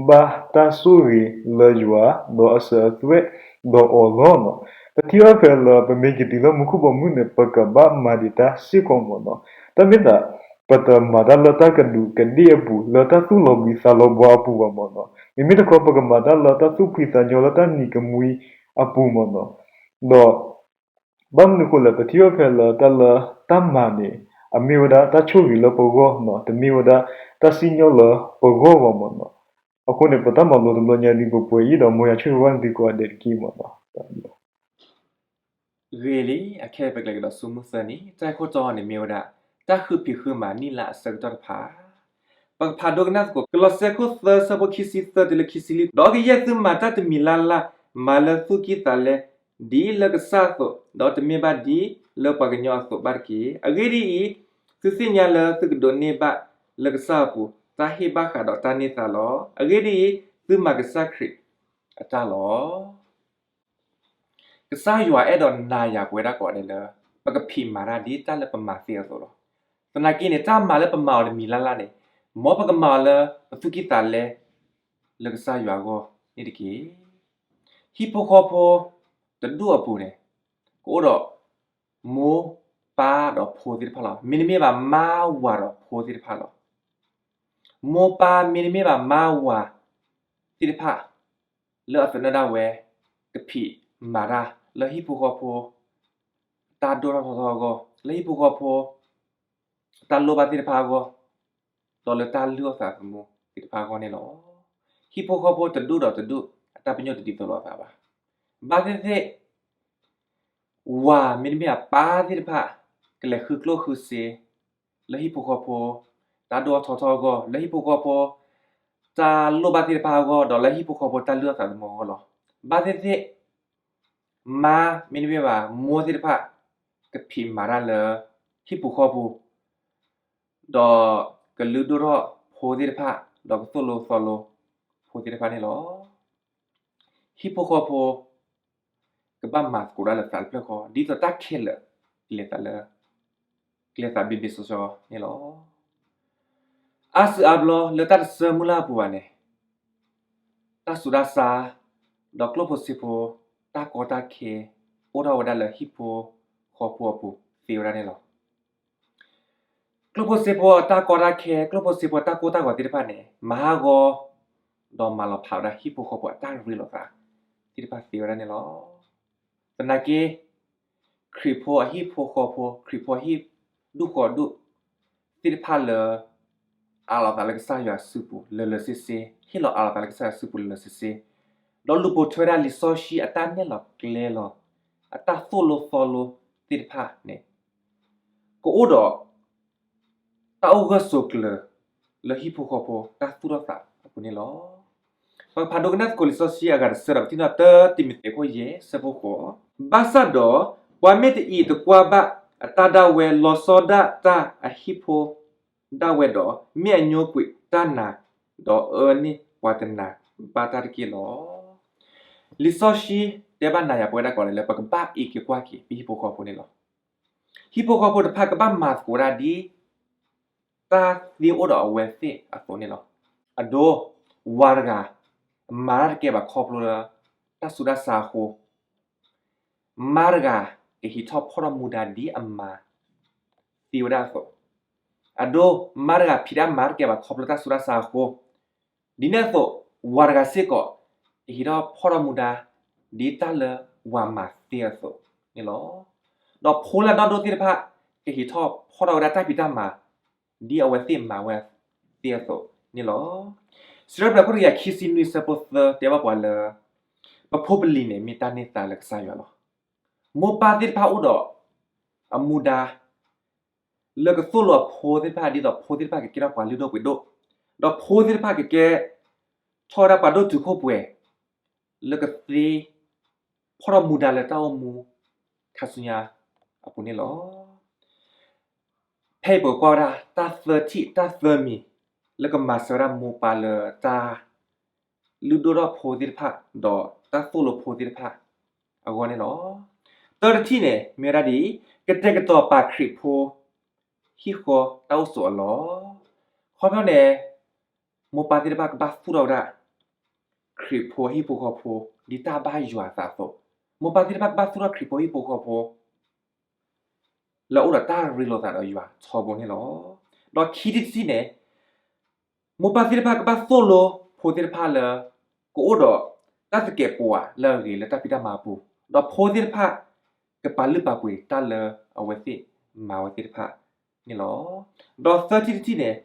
ဘၣ်တၢ်ဆိၣ်ဂ့ၤလၢယွၤ, ဒီးအစၢၤအသွဲၣ်ဒီးအီၤလီၤ. ပထံၣ်ဘၣ်ဖဲလၢပမ့ၢ်က့ၤတုၤလၢမူခိၣ်ဘီမုၢ်န့ၣ် ပကဘၣ်မၤဒံးတၢ်စ့ၢ်ကီးမ့ၢ်နီၤ. တၢ်မ့ၢ်သး ပတမၤတၢ်လၢတၢ်ကဒူးကဒ့ၣ်အပူၤ, လၢတၢ်သူၣ်လီၤဘှံးသးလီၤဘှါအပူၤဘၣ်မ့ၢ်နီၤ. မ့မ့ၢ်တခီ ပကမၤတၢ်လၢတၢ်သူၣ်ဖှံသးညီလၢတၢ်နံၤကမှံအပူၤမ့ၢ်နီၤ. ဒီး ဘၣ်မနုၤအဃိလဲၣ်, ပထံၣ်ဘၣ်ဖဲလၢတၢ်လၢတၢ်မၤန့ၣ် အမ့ၢ်ဝဲဒၣ်တၢ်ဆိၣ်ဂ့ၤလၢပဂီၢ်နီၤ, တမ့ၢ်ဝဲဒၣ်တၢ်စံၣ်ညီၣ်လၢပဂီၢ်ဘၣ်မ့ၢ်နီၤ. အဃိန့ၣ် ပတၢ်မၤလိတဘျီညါဒ်ပပှဲၤအံၤဒီး မ်ယွၤဆိၣ်ဂ့ၤဘၣ်သုကိးဂၤဒဲးတက့ၢ်မ့ၢ်နီၤ. ဂ့ၤလံ, အခဲအံၤပကလဲၤကဒီးဆူမုၢ်သၢနံၤ, တၢ်ဂ့ၢ်ခိၣ်တီန့ၣ်မ့ၢ်ဝဲဒၣ် တၢ်ဃုဖံးဃုမၤနံၣ်လါအဆၢကတီၢ်တဖၣ်. ပကဖးဒိကနၣ်သကိး ကလီးစဲခိၣ်သၢဆၢဖိခံဆံသၢတုၤလၢခံဆံလွံၢ်, ဒီးကယဲၢ်သုမၤတၢ်တမံၤလၢ်လၢ်, မၤလၢသူၣ်ကံၢ်သးလဲ, ဒ်လၢကစၢ်အသိး, ဒီးတမ့ၢ်ဘၣ်ဒ်လၢပှၤကညီအသိးဘၣ်တက့ၢ်. အဂ့ၢ်ဒ်အံၤ, သုသ့ၣ်ညါလၢသုကဒိးန့ၢ်ဘၣ်လၢကစၢ်အပူၤ တၢ်ဟ့ၣ်ဘၣ်ဃးဒီးတၢ်န့ၢ်သါလီၤ. အဂ့ၢ်ဒ်အံၤ, သုမၤကစၢ်ခရံာ်အတၢ်လီၤ. ကစၢ်ယွၤအဲၣ်ဒိးနၤယၤပဝဲဒၣ်ကိးဂၤဒဲးလၢ ပကဖံးမၤတၢ်ဒ်တၢ်လၢပမၤသ့အသိးလီၤ. သနာ်က့န့ၣ် တၢ်မၤလၢပမၤအီၤတမံၤလၢ်လၢ်န့ၣ် မ်ပကမၤအီၤလၢပသူၣ်ကံၢ်သးလဲ လၢကစၢ်ယွၤအဂီၢ်န့ၣ်တက့ၢ်. ဟံၣ်ဖိဃီဖိတဒူၣ်အပူၤန့ၣ် ကအိၣ်ဒီး မိၢ်ပၢ်ဒီးဖိသ့ၣ်တဖၣ်လီၤ. မ့တမ့ၢ်ဘၣ်မါဝၤဒီးဖိသ့ၣ်တဖၣ်လီၤ. မိၢ်ပၢ်မ့တမ့ၢ်ဘၣ်မါဝၤသ့ၣ်တဖၣ် လၢအသနၢၣ်ဒၣ်ဝဲ ကဖံးမၤတၢ်လၢဟံၣ်ဖိဃီဖိ တၢ်ဒိၣ်ထီၣ်ထီထီၣ်အဂီၢ်, လၢဟံၣ်ဖိဃီဖိ တၢ်လိၣ်ဘၣ်သ့ၣ်တဖၣ်အဂီၢ်, ဒီးလၢတၢ်လုၢ်အီၣ်သးသမူသ့ၣ်တဖၣ်အဂီၢ်န့ၣ်လီၤ. ဟံၣ်ဖိဃီဖိတဒူၣ်ဒီးတဒူၣ် အတၢ်ပညိၣ်တဒ်သိးလိာ်အသးဘၣ်. ဘၣ်သ့ၣ်သ့ၣ် ဝၤမ့တမ့ၢ်အပၢ်သ့ၣ်တဖၣ် ကလဲၤဃုကျိၣ်ဃုစ့ လၢဟံၣ်ဖိဃီဖိ တၢ်ဒိၣ်ထီၣ်ထီထီၣ်အဂီၢ်, လၢဟံၣ်ဖိဃီဖိ တၢ်လိၣ်ဘၣ်သ့ၣ်တဖၣ်အဂီၢ်, ဒီးလၢဟံၣ်ဖိဃီဖိတၢ်လုၢ်အီၣ်သးသမူအဂီၢ်လီၤ. ဘၣ်သ့ၣ်သ့ၣ် မါမ့တမ့ၢ်ဘၣ် မိၢ်သ့ၣ်တဖၣ် ကဖံးမၤတၢ်လၢ ဟံၣ်ဖိဃီဖိ ဒီးကလုၢ်ဒိၣ်ထီၣ်ဖိသ့ၣ်တဖၣ် ဒီးကသိၣ်လိသီလိဖိသ့ၣ်တဖၣ်န့ၣ်လီၤ. ဟံၣ်ဖိဃီဖိ ကဘၣ်မၤသကိးတၢ်လၢသးတဖျၢၣ်ဃီ ဒ်သိးတၢ်ခဲလၢာ် ကလဲၤသးလၢ ကလဲၤသးဘ့ၣ်ဘ့ၣ်စီစီန့ၣ်လီၤ. အါစုအါဘျီလၢတၢ်တဆၢမုၢ်လၢ်အပူၤဘၣ်န့ၣ် တၢ်ဆူးတၢ်ဆါ ဒီးကျိၣ်ဖိစ့ဖိ တၢ်ကီတၢ်ခဲ အိၣ်ထီၣ်ဝဲဒၣ်လၢဟံၣ်ဖိဃီဖိအပူၤသ့ဝဲဒၣ်န့ၣ်လီၤ. ကျိၣ်ဖိစ့ဖိအတၢ်ကီတၢ်ခဲ ကျိၣ်ဖိစ့ဖိတၢ်ကိၢ်တၢ်ဂီၤသ့ၣ်တဖၣ်န့ၣ် မၤဟးဂီၤ ဒီးမၤလီၤဖးဝဲဒၣ်ဟံၣ်ဖိဃီဖိအတၢ်ရ့လိာ်သးသ့ၣ်တဖၣ်သ့ဝဲဒၣ်န့ၣ်လီၤ. သနာ်က့ ခရံာ်ဖိအဟံၣ်ဖိဃီဖိ ခရံာ်ဖိအဟံၣ်ဒူၣ်ဃီဒူၣ်သ့ၣ်တဖၣ်လၢ အးလီၤသးလၢကစၢ်ယွၤစုပူၤလၢာ်လၢာ်ဆ့ဆ့ ဟ့ၣ်လီၤအးလီၤသးလၢကစၢ်ယွၤစုပူၤလၢာ်လၢာ်ဆ့ဆ့ ဒီးလူၤပိာ်ထွဲဝဲဒၣ်လံာ်စီဆှံအတၢ်နဲၣ်လီၤကျဲလီၤ အတၢ်သိၣ်လိသီလိသ့ၣ်တဖၣ်န့ၣ် ကအိၣ်ဒီး တၢ်အိၣ်ဂၢၢ်ဆိးကျၢၤ လၢဟံၣ်ဖိဃီဖိတၢ်သူၣ်ထီၣ်သးအပူၤန့ၣ်လီၤ. ပကဖးဒိကနၣ်သကိးလံာ်စီဆှံအဂၤတဆၢဒီး ပထံၣ်န့ၢ်တၢ တံၤမသ့းခိၣ်ယဲၢ် ဆၢဖိဃိး, ဘၣ်ဆၣ်ဒီး ပှၤမ့ၢ်တအံးတကွၢ်ဘၣ်အတၢ်ဒၣ်ဝဲ လီၤဆီဒၣ်တၢ်အဟံၣ်ဖိဒၣ်ဝဲဒီး မ့ၢ်အညိကွံာ်တၢ်နာ်, ဒီးအၢန့ၢ်ပှၤတနာ်ဘၣ်တၢ်တက့ၢ်လီၤ. လံာ်စီဆှံတဲဘၣ်နၤယၤပဝဲဒၣ်ကိးဂၤဒဲးလၢ ပကဘၣ်အံးက့ၤကွၢ်က့ၤ ပဟံၣ်ဖိဃီဖိန့ၣ်လီၤ. ဟံၣ်ဖိဃီဖိတဖၣ်ကဘၣ်မၤသကိးတၢ်ဒ် တၢ်သ့အိၣ်ဒီးအဝဲသ့ၣ်အသိးန့ၣ်လီၤ. အဒိ ဝၤတဂၤ မၤတၢ်တကဲဘၣ်ခီဖျိလၢ တၢ်ဆူးတၢ်ဆါအဃိ မါတဂၤ ကဟံးထီၣ်ဖီၣ်ထီၣ်မူဒါဒ်အမါသ့ဝဲဒၣ်အသိး, အဒိ မါတဂၤဖံးတၢ်မၤတကဲဘၣ်ခီဖျိတၢ်ဆူးတၢ်ဆါအဃိ, ဒ်န့ၣ်အသိး ဝၤတဂၤစ့ၢ်ကီး ကဟံးထီၣ်ဖီၣ်ထီၣ်မူဒါ ဒ်တၢ်လၢဝၤမၤသ့အသိးန့ၣ်လီၤ. ဒီးဖိလၢအဒီဒိၣ်သ့ၣ်တဖၣ် ကဟံးထီၣ်ဖီၣ်ထီၣ်ဝဲဒၣ်တၢ်ဖံးတၢ်မၤ ဒ်အဝဲသ့ၣ်မၤဝဲသ့အသိးန့ၣ်လီၤ. စံးထီၣ်ပတြၢၤ ခိၣ်တကယၤခံဆံနွံ ဆၢဖိသၢ တဲဘၣ်ပှၤလၢ ပဖိပလံၤန့ၣ် မ့ၢ်တၢ်န့ၢ်သါလၢကစၢ်ယွၤလီၤ. မိၢ်ပၢ်သ့ၣ်တဖၣ်အိၣ်ဒီး အမူဒါ လၢကသိၣ်လိအဖိသ့ၣ်တဖၣ် ဒ်သိးဖိသ့ၣ်တဖၣ်ကကဲထီၣ်ပှၤလုၢ်ဒိၣ်ပှ့ၤဒိၣ်, ဒီးဖိသ့ၣ်တဖၣ်ကကဲ ထီၣ်ဝဲဒၣ်ပှၤဒိၣ်တုာ်ခိၣ်ပှဲၤ လၢကသ့ ဖီၣ်ထီၣ်မူဒါလၢတၢ်အိၣ်မူ ခါဆူညါအပူၤန့ၣ်လီၤ. ဖဲအံၤပကကွၢ်ဝဲဒၣ် တၢ်သၢထံၣ်တၢ်သၢမံၤ လၢကမၤစၢၤဝဲဒၣ်မိၢ်ပၢ်လၢတၢ် လုၢ်ဒိၣ်ထီၣ်ဖိသ့ၣ်တဖၣ် ဒီးတၢ်သိၣ်လိဖိသ့ၣ်တဖၣ်အဂီၢ်န့ၣ်လီၤ. တၢတထံၣ်န့ၣ် မ့ၢ်ဝဲဒၣ်ဒ်အံၤ, ကတဲာ်ကတီၤပာ်ခရံာ်ဖိ ဟံၣ်ဃီတၢ်အိၣ်ဆိးအလီၢ်. ခီဖျိန့ၣ် မိၢ်ပၢ်သ့ၣ်တဖၣ်ကဘၣ်သူၣ်ထီၣ်ဝဲဒၣ် ခရံာ်ဖိဟံၣ်ဖိဃီဖိ ဒ်တၢ်ဘၣ်ယွၤအသးအသိး, မိၢ်ပၢ်သ့ၣ်တဖၣ်ကဘၣ်သူၣ်ထီၣ်ခရံာ်ဖိဟံၣ်ဖိဃီဖိ လၢအအိၣ်ဒီးတၢ်ရ့လိာ်သးဒီးယွၤထီဘိန့ၣ်လီၤ. ဒီးခံထံၣ်တထံၣ်န့ၣ် မိၢ်ပၢ်သ့ၣ်တဖၣ်ကဘၣ်သိၣ်လိဖိသ့ၣ်တဖၣ်လၢ ကအိၣ်ဒီးတၢ်သကဲးပဝးလၢအဂ့ၤလၢတၢ်ဖံးတၢ်မၤအပူၤ, ဒီးဖိသ့ၣ်တဖၣ် ကပာ်လုၢ်ပာ်ပှ့ၤတၢ်လၢအဝဲသ့ၣ်မၤဝဲသ့ၣ်တဖၣ်န့ၣ်လီၤ. ဒီးသၢထံၣ်တထံၣ်န့ၣ်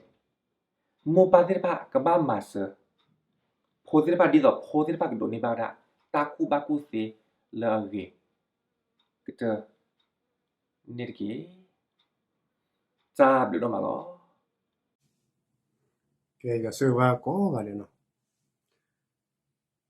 မိၢ်ပၢ်သ့ၣ်တဖၣ်ကဘၣ်မၤစၢၤ ဖိသ့ၣ်တဖၣ် ဒ်သိးဖိသ့ၣ်တဖၣ်ကဒိးန့ၢ်ဘၣ်ဝဲဒၣ် တၢ်ကူၣ်ဘၣ်ကူၣ်သ့လၢအဂ့ၤကတၢၢ်န့ၣ်တက့ၢ်. တၢ်ဘျုးဒိၣ်မးလီၤ. ကဲ ယွၤဆိၣ်ဂ့ၤဘၣ်ကိးဂၤဒဲးနီၤ.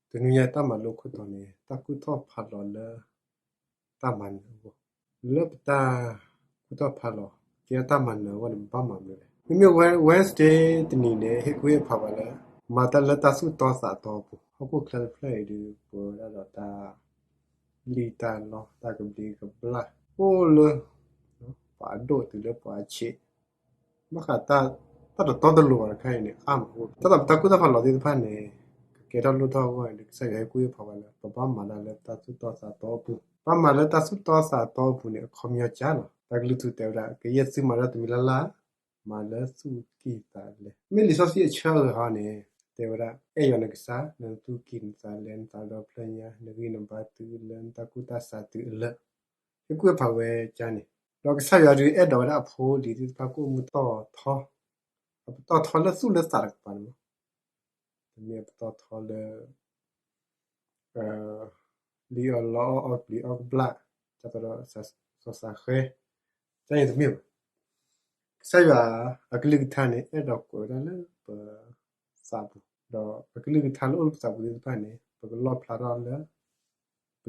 တနွံညါတၢ်မၤလိခိၣ်တီန့ၣ် တၢ်ကူၣ်ထီၣ်ဖးလီၤလၢ တၢ်မၤနၢၤအဂီၢ်, လၢပတၢ်ကူၣ်ထီၣ်ဖးလီၤ ကဲထီၣ်တၢ်မၤနၢၤအဂီၢ်န့ၣ် ပဘၣ်မၤမနုၤလဲၣ်. မ့မ့ၢ် Wednesday တနံၤန့ၣ် ဟ့ၣ်ကူၣ်ဟ့ၣ်ဖးဝဲလၢ မၤတၢ်လၢတၢ်သူၣ်တီသးတီအပူၤ, ဟီၣ်ခိၣ်ချၢတဖျၢၣ်အံၤဒီး ပဝဲဒၣ်ဒီးတၢ် လံၣ်တၢ်လီ တၢ်ကဘျံးကဘျၣ် အိၣ်လၢ ပှၤအဒိၣ်တုၤလၢပှၤအဆံး, ဘၣ်ဃးတၢ် တၢ်တတီတလိၤဘၣ်တခါအံၤန့ၣ် အါမးအိၣ်, တၢ်တၢ်ပတၢ်ကူၣ်တၢ်ဖးလီၤသ့ၣ်တဖၣ်န့ၣ် ကကဲထီၣ်လိၣ်ထီၣ်အဂီၢ်န့ၣ် ကစၢ်ယွၤဟ့ၣ်ကူၣ်ဟ့ၣ်ဖးဝဲလၢ ပဘၣ်မၤတၢ်လၢတၢ်သူၣ်တီသးတီအပူၤ, ဘၣ်မၤလၢတၢ်သူၣ်တီသးတီအပူၤန့ၣ် အခီပညီကၢ်လီၤ. တၢ်ကလုၢ်ထူတဲဝဲဒၣ် ကယဲၢ်သုမၤတၢ်တမံၤလၢ်လၢ် မၤလၢသူၣ်ကံၢ်သးလဲ, မ့ၢ်လံာ်စီဆှံအဆၢအဂၤဟီန့ၣ် တဲဝဲဒၣ် အဲၣ်ယွၤနကစၢ် နသူၣ်ကံၢ်နသးလဲ နသးဒီဖျၢၣ်ညါ နဂံၢ်နဘါတုၤလၢနတၢ်ကူၣ်တၢ်ဆးတုၤအလၢာ်, ဟ့ၣ်ကူၣ်ဟ့ၣ်ဖးဝဲကၢ်န့ၣ်, ဒီးကစၢ်ယွၤဒုးအဲၣ်ဒိးဝဲဒၣ်အဖိအလံၤသ့ၣ်တဖၣ် ကအိၣ်မူတီၢ်ထီ, အပတီၢ်ထီလၢသူၣ်လၢသးတကပၤန့ၣ်မး, တမ့ၢ်အပတီၢ်ထီလၢ လံၣ်အီၣ်လီအီၣ် အီၣ်ပျံၤအီၣ်ကဘျၣ်, တၢ်သဒီးစီၤစးဃဲ, တၢ်န့ၣ်တမ့ၢ်ဘၣ်. ကစၢ်ယွၤအကလုၢ်ကထါန့ၣ် အဲၣ်ဒိးကွဲးဝဲဒၣ်လၢပသးပူၤ, ဒီးအကလုၢ်ကထါလၢအိၣ်လၢပသးပူၤသ့ၣ်တဖၣ်န့ၣ် ပကလီၣ်ဖျါထီၣ်လၢ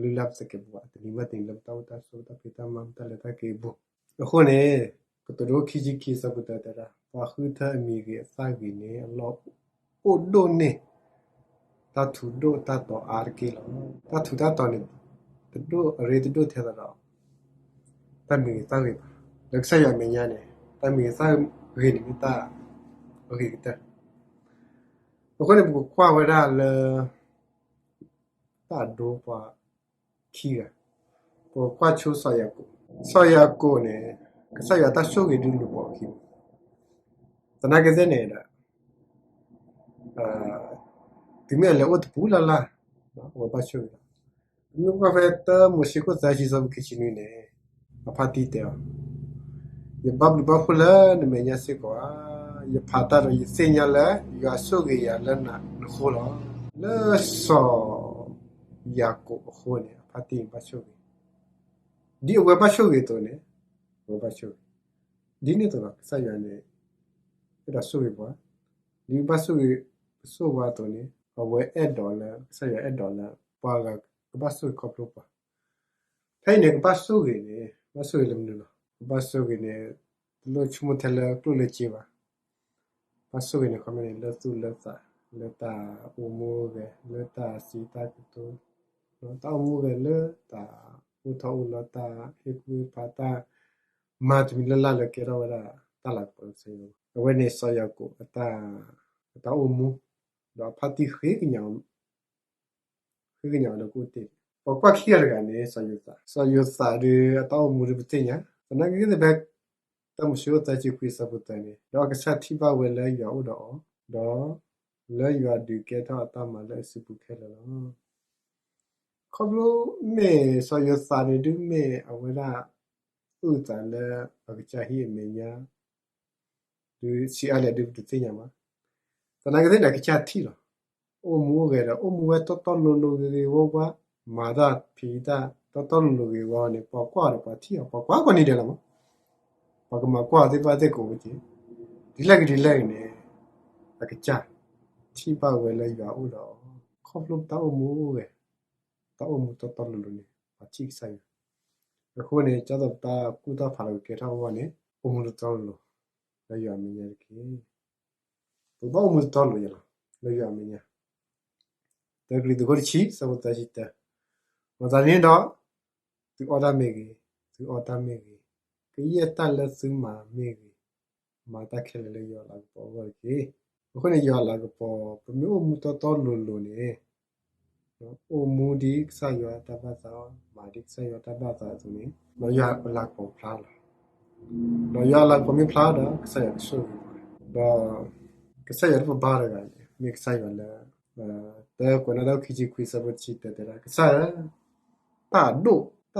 လုၢ်လၢ်ပသကဲးပဝး တနံၤဘၣ်တနံၤလၢပတၢ်အိၣ်တၢ်ဆိး ပတၢ်ဖံးတၢ်မၤ ပတၢ်လဲၤတၢ်က့ၤအပူၤ. အဃိန့ၣ် ကတိၤဒိခံဆံခံ အဆၢဖိတၢ တဲဒၣ် ပှၤဃုထၢအမံၤဂ့ၤအသၣ်ဂ့ၤန့ၣ် အလီၢ်အိၣ်ဒိၣ်န့ၢ် တၢ်ထူးဒိၣ်တၢ်တီၤအါတက့ၢ်လီၤ. တၢ်ထူးတၢ်တီၤန့ၣ် တဒိၣ်အရ့တဒိၣ်ထဲသိးဒီး တၢ်မံၤဂ့ၤသၣ်ဂ့ၤဘၣ်. လၢကစၢ်ယွၤအမဲာ်ညါန့ၣ် တၢ်မံၤဂ့ၤသၣ်ဂ့ၤန့ၣ်မ့ၢ်တၢ်အဂ့ၤကတၢၢ်. အဃိန့ၣ် ပကကွၢ်ဝဲဒၣ်လၢ တၢ်အဒိပှၤခံဂၤ, ပကကွၢ်ဆိစီၤယၤကိာ်, စီၤယၤကိာ်န့ၣ် ကစၢ်ယွၤတၢ်ဆိၣ်ဂ့ၤဒုးလိာ်ပှၤအခံ, သနာ်က့သ့ၣ်န့ၣ်ဒီး တုၤမ့ၢ်အလဲၤအိၣ်တပူၤလၢ်လၢ် အဝဲဘၣ်ဆိၣ်ဂ့ၤလီၤ. ပမ့ၢ်ကွၢ်ဖဲတၢမိၤၡ့ခိၣ်သၢဆံ ဆၢဖိခံဆံနွံန့ၣ် အဖါတံၢ်တဲအီၤ, ယဘၣ်ဘျုးဘၣ်ဖှိၣ်လၢနမဲာ်ညါစ့ၢ်ကီးဧါ, ယဖးတၢ်ဒီးယသ့ၣ်ညါလၢ ယွၤဆိၣ်ဂ့ၤယၤလၢနဃိလီၤ. လၢစီၤယၤကိာ်အဃိန့ၣ် အဖါတံၢ်ဘၣ်ဆိၣ်ဂ့ၤ, ဒ်အဝဲဘၣ်ဆိၣ်ဂ့ၤအသိးန့ၣ် အဝဲဘၣ်ဆိၣ်ဂ့ၤ, ဒ်န့ၣ်အသိးဒီး ကစၢ်ယွၤန့ၣ် အဲၣ်ဒိးဆိၣ်ဂ့ၤပှၤ, ဒ်ပဘၣ်ဆိၣ်ဂ့ၤ ပဆိၣ်ဝါအသိးန့ၣ် အဝဲအဲၣ်ဒိးလၢ ကစၢ်ယွၤအဲၣ်ဒိးလၢ ပှၤဂၤကဘၣ်ဆိၣ်ဂ့ၤခီဖျိပှၤ. ဖဲအံၤန့ၣ် ကဘၣ်ဆိၣ်ဂ့ၤန့ၣ် ဘၣ်ဆိၣ်ဂ့ၤလၢမနုၤလီၤ. ကဘၣ်ဆိၣ်ဂ့ၤန့ၣ် တလိၣ်ဆိကမိၣ်ထဲလၢကျိၣ်လၢစ့ဘၣ်. ဘၣ်ဆိၣ်ဂ့ၤန့ၣ် ခီမ့ၢ်န့ၣ် လၢသူၣ်လၢသး လၢတၢ်အိၣ်မူအိၣ်ဂဲၤ လၢတၢ်စံးတၢ်ကတိၤ တၢ်အိၣ်မူအိၣ်ဂဲၤလၢတၢ်အိၣ်ထီၣ်အိၣ်လီၤ တၢ်ဟ့ၣ်ကူၣ်ဟ့ၣ်ဖး တၢ်မၤတမံၤလၢ်လၢ်လၢကဲထီၣ်ဝဲဒၣ်တၢ်လၤကပီၤကစၢ်ယွၤ. အဝဲန့ၣ်စီၤယၤကိာ် အတၢ်အိၣ်မူ ဒီးအဖါတံၢ်ဃ့ကညး ဃ့ကညးအီၤလၢကအိၣ်တ့ၢ်. ပကွၢ်ခံဂၤတဂၤန့ၣ် စီၤယိၤသး, စီၤယိၤသးဒီးအတၢ်အိၣ်မူဒ်ပသ့ၣ်ညါ, သနာ်က့သ့ၣ်ဖဲ တၢမိၤၡ့ခိၣ်သၢဆံခွံ အဆၢဖိသၢန့ၣ်, ဒီးအကစၢ်ထံၣ်ဘၣ်ဝဲလၢယွၤအိၣ်ဒီးအီၤ, ဒီးလၢယွၤဒုးကဲထီၣ်အတၢ်မၤလၢအစုပူၤခဲလၢာ်လီၤ. ခီဖျိမ့ၢ်စီၤယိၤသးန့ၣ် ဒုးမ့ၢ်အဝဲဒၣ် အုၣ်သးလၢအကစၢ်ဟံၣ်အမဲာ်ညါ ဒုးဆံးအါလဲၣ်ဒုးပတသ့ၣ်ညါဘၣ်. သနာ်က့သ့ၣ်န့ၣ် အကစၢ်ထံၣ်လီၤ. အိၣ်မူအိၣ်ဂဲၤဒီး အိၣ်မူဝဲတီတီလိၤလိၤဂ့ၤဂ့ၤဝါဝါ, မၤတၢ်ဖံးတၢ်တီတီလိၤလိၤဂ့ၤဝါန့ၣ် ပှၤကွၢ်ဒီးပှၤထံၣ်အီၤ ပှၤကွၢ်ကိးနံၤဒဲးလီၤမး. ပှၤကမၤကွၢ်အီၤသ့ၣ်တဖၣ်သ့ၣ်ကိးဝဲက့ၤ, ဒ်လဲၣ်ဂ့ၤဒ်လဲၣ်ဂ့ၤန့ၣ် အကစၢ်ထံၣ်ဘၣ်ဝဲလၢယွၤအိၣ်ဒီးအီၤ ခီဖျိတၢ်အိၣ်မူအိၣ်ဂဲၤ, တၢ်အိၣ်မူတီတီလိၤလိၤန့ၣ် ပှၤထံၣ်ကစၢ်ယွၤ. အဃိန့ၣ် ကၢ်သိးပတၢ်ကူၣ်တၢ်ဖးလီၤကကဲထီၣ်အဂီၢ်န့ၣ် အိၣ်မူတီတီလိၤလိၤ လၢယွၤအမဲာ်ညါတက့ၢ်. ပကဘၣ်အိၣ်မူတီတီလိၤယလီၤ လၢယွၤအမဲာ်ညါ. တၢကရံၣ်သူးခိၣ်တဆံ ဆၢဖိသၢဆံတၢ, မၤသးဒ်န့ၣ်ဒီး သုအီၣ်တၢ်မ့ၢ်ဂ့ၤ, သုအီတၢ်မ့ၢ်ဂ့ၤ, ကယဲၢ်တၢ်လၢသုမၤမ့ၢ်ဂ့ၤ, မၤတၢ်ခဲလၢာ်လၢယွၤအလၤကပီၤအဂီၢ်တက့ၢ်. အဃိန့ၣ် ယွၤအလၤကပီၤ ပမ့ၢ်အိၣ်မူတီတီလိၤလိၤန့ၣ် အိၣ်မူဒ်ကစၢ်ယွၤတၢ်ဘၣ်သး, မၤဒ်ကစၢ်ယွၤတၢ်ဘၣ်သးအသိးန့ၣ် ဒီးယွၤအလၤကပီၤဖျါလီၤ. ဒီးယွၤအလၤကပီၤမ့ၢ်ဖျါဒီး ကစၢ်ယွၤကဆိၣ်ဂ့ၤပှၤ, ဒီးကစၢ်ယွၤတပဘါတဂၤန့ၣ် မ့ၢ်ကစၢ်ယွၤလၢ တၢ်ကွဲးနီၣ်တၢ်အိၣ်ခံဆံခွံ ဆၢဖိတဆံတၢတဲဒၣ် ကစၢ်ဧၢ, တၢ်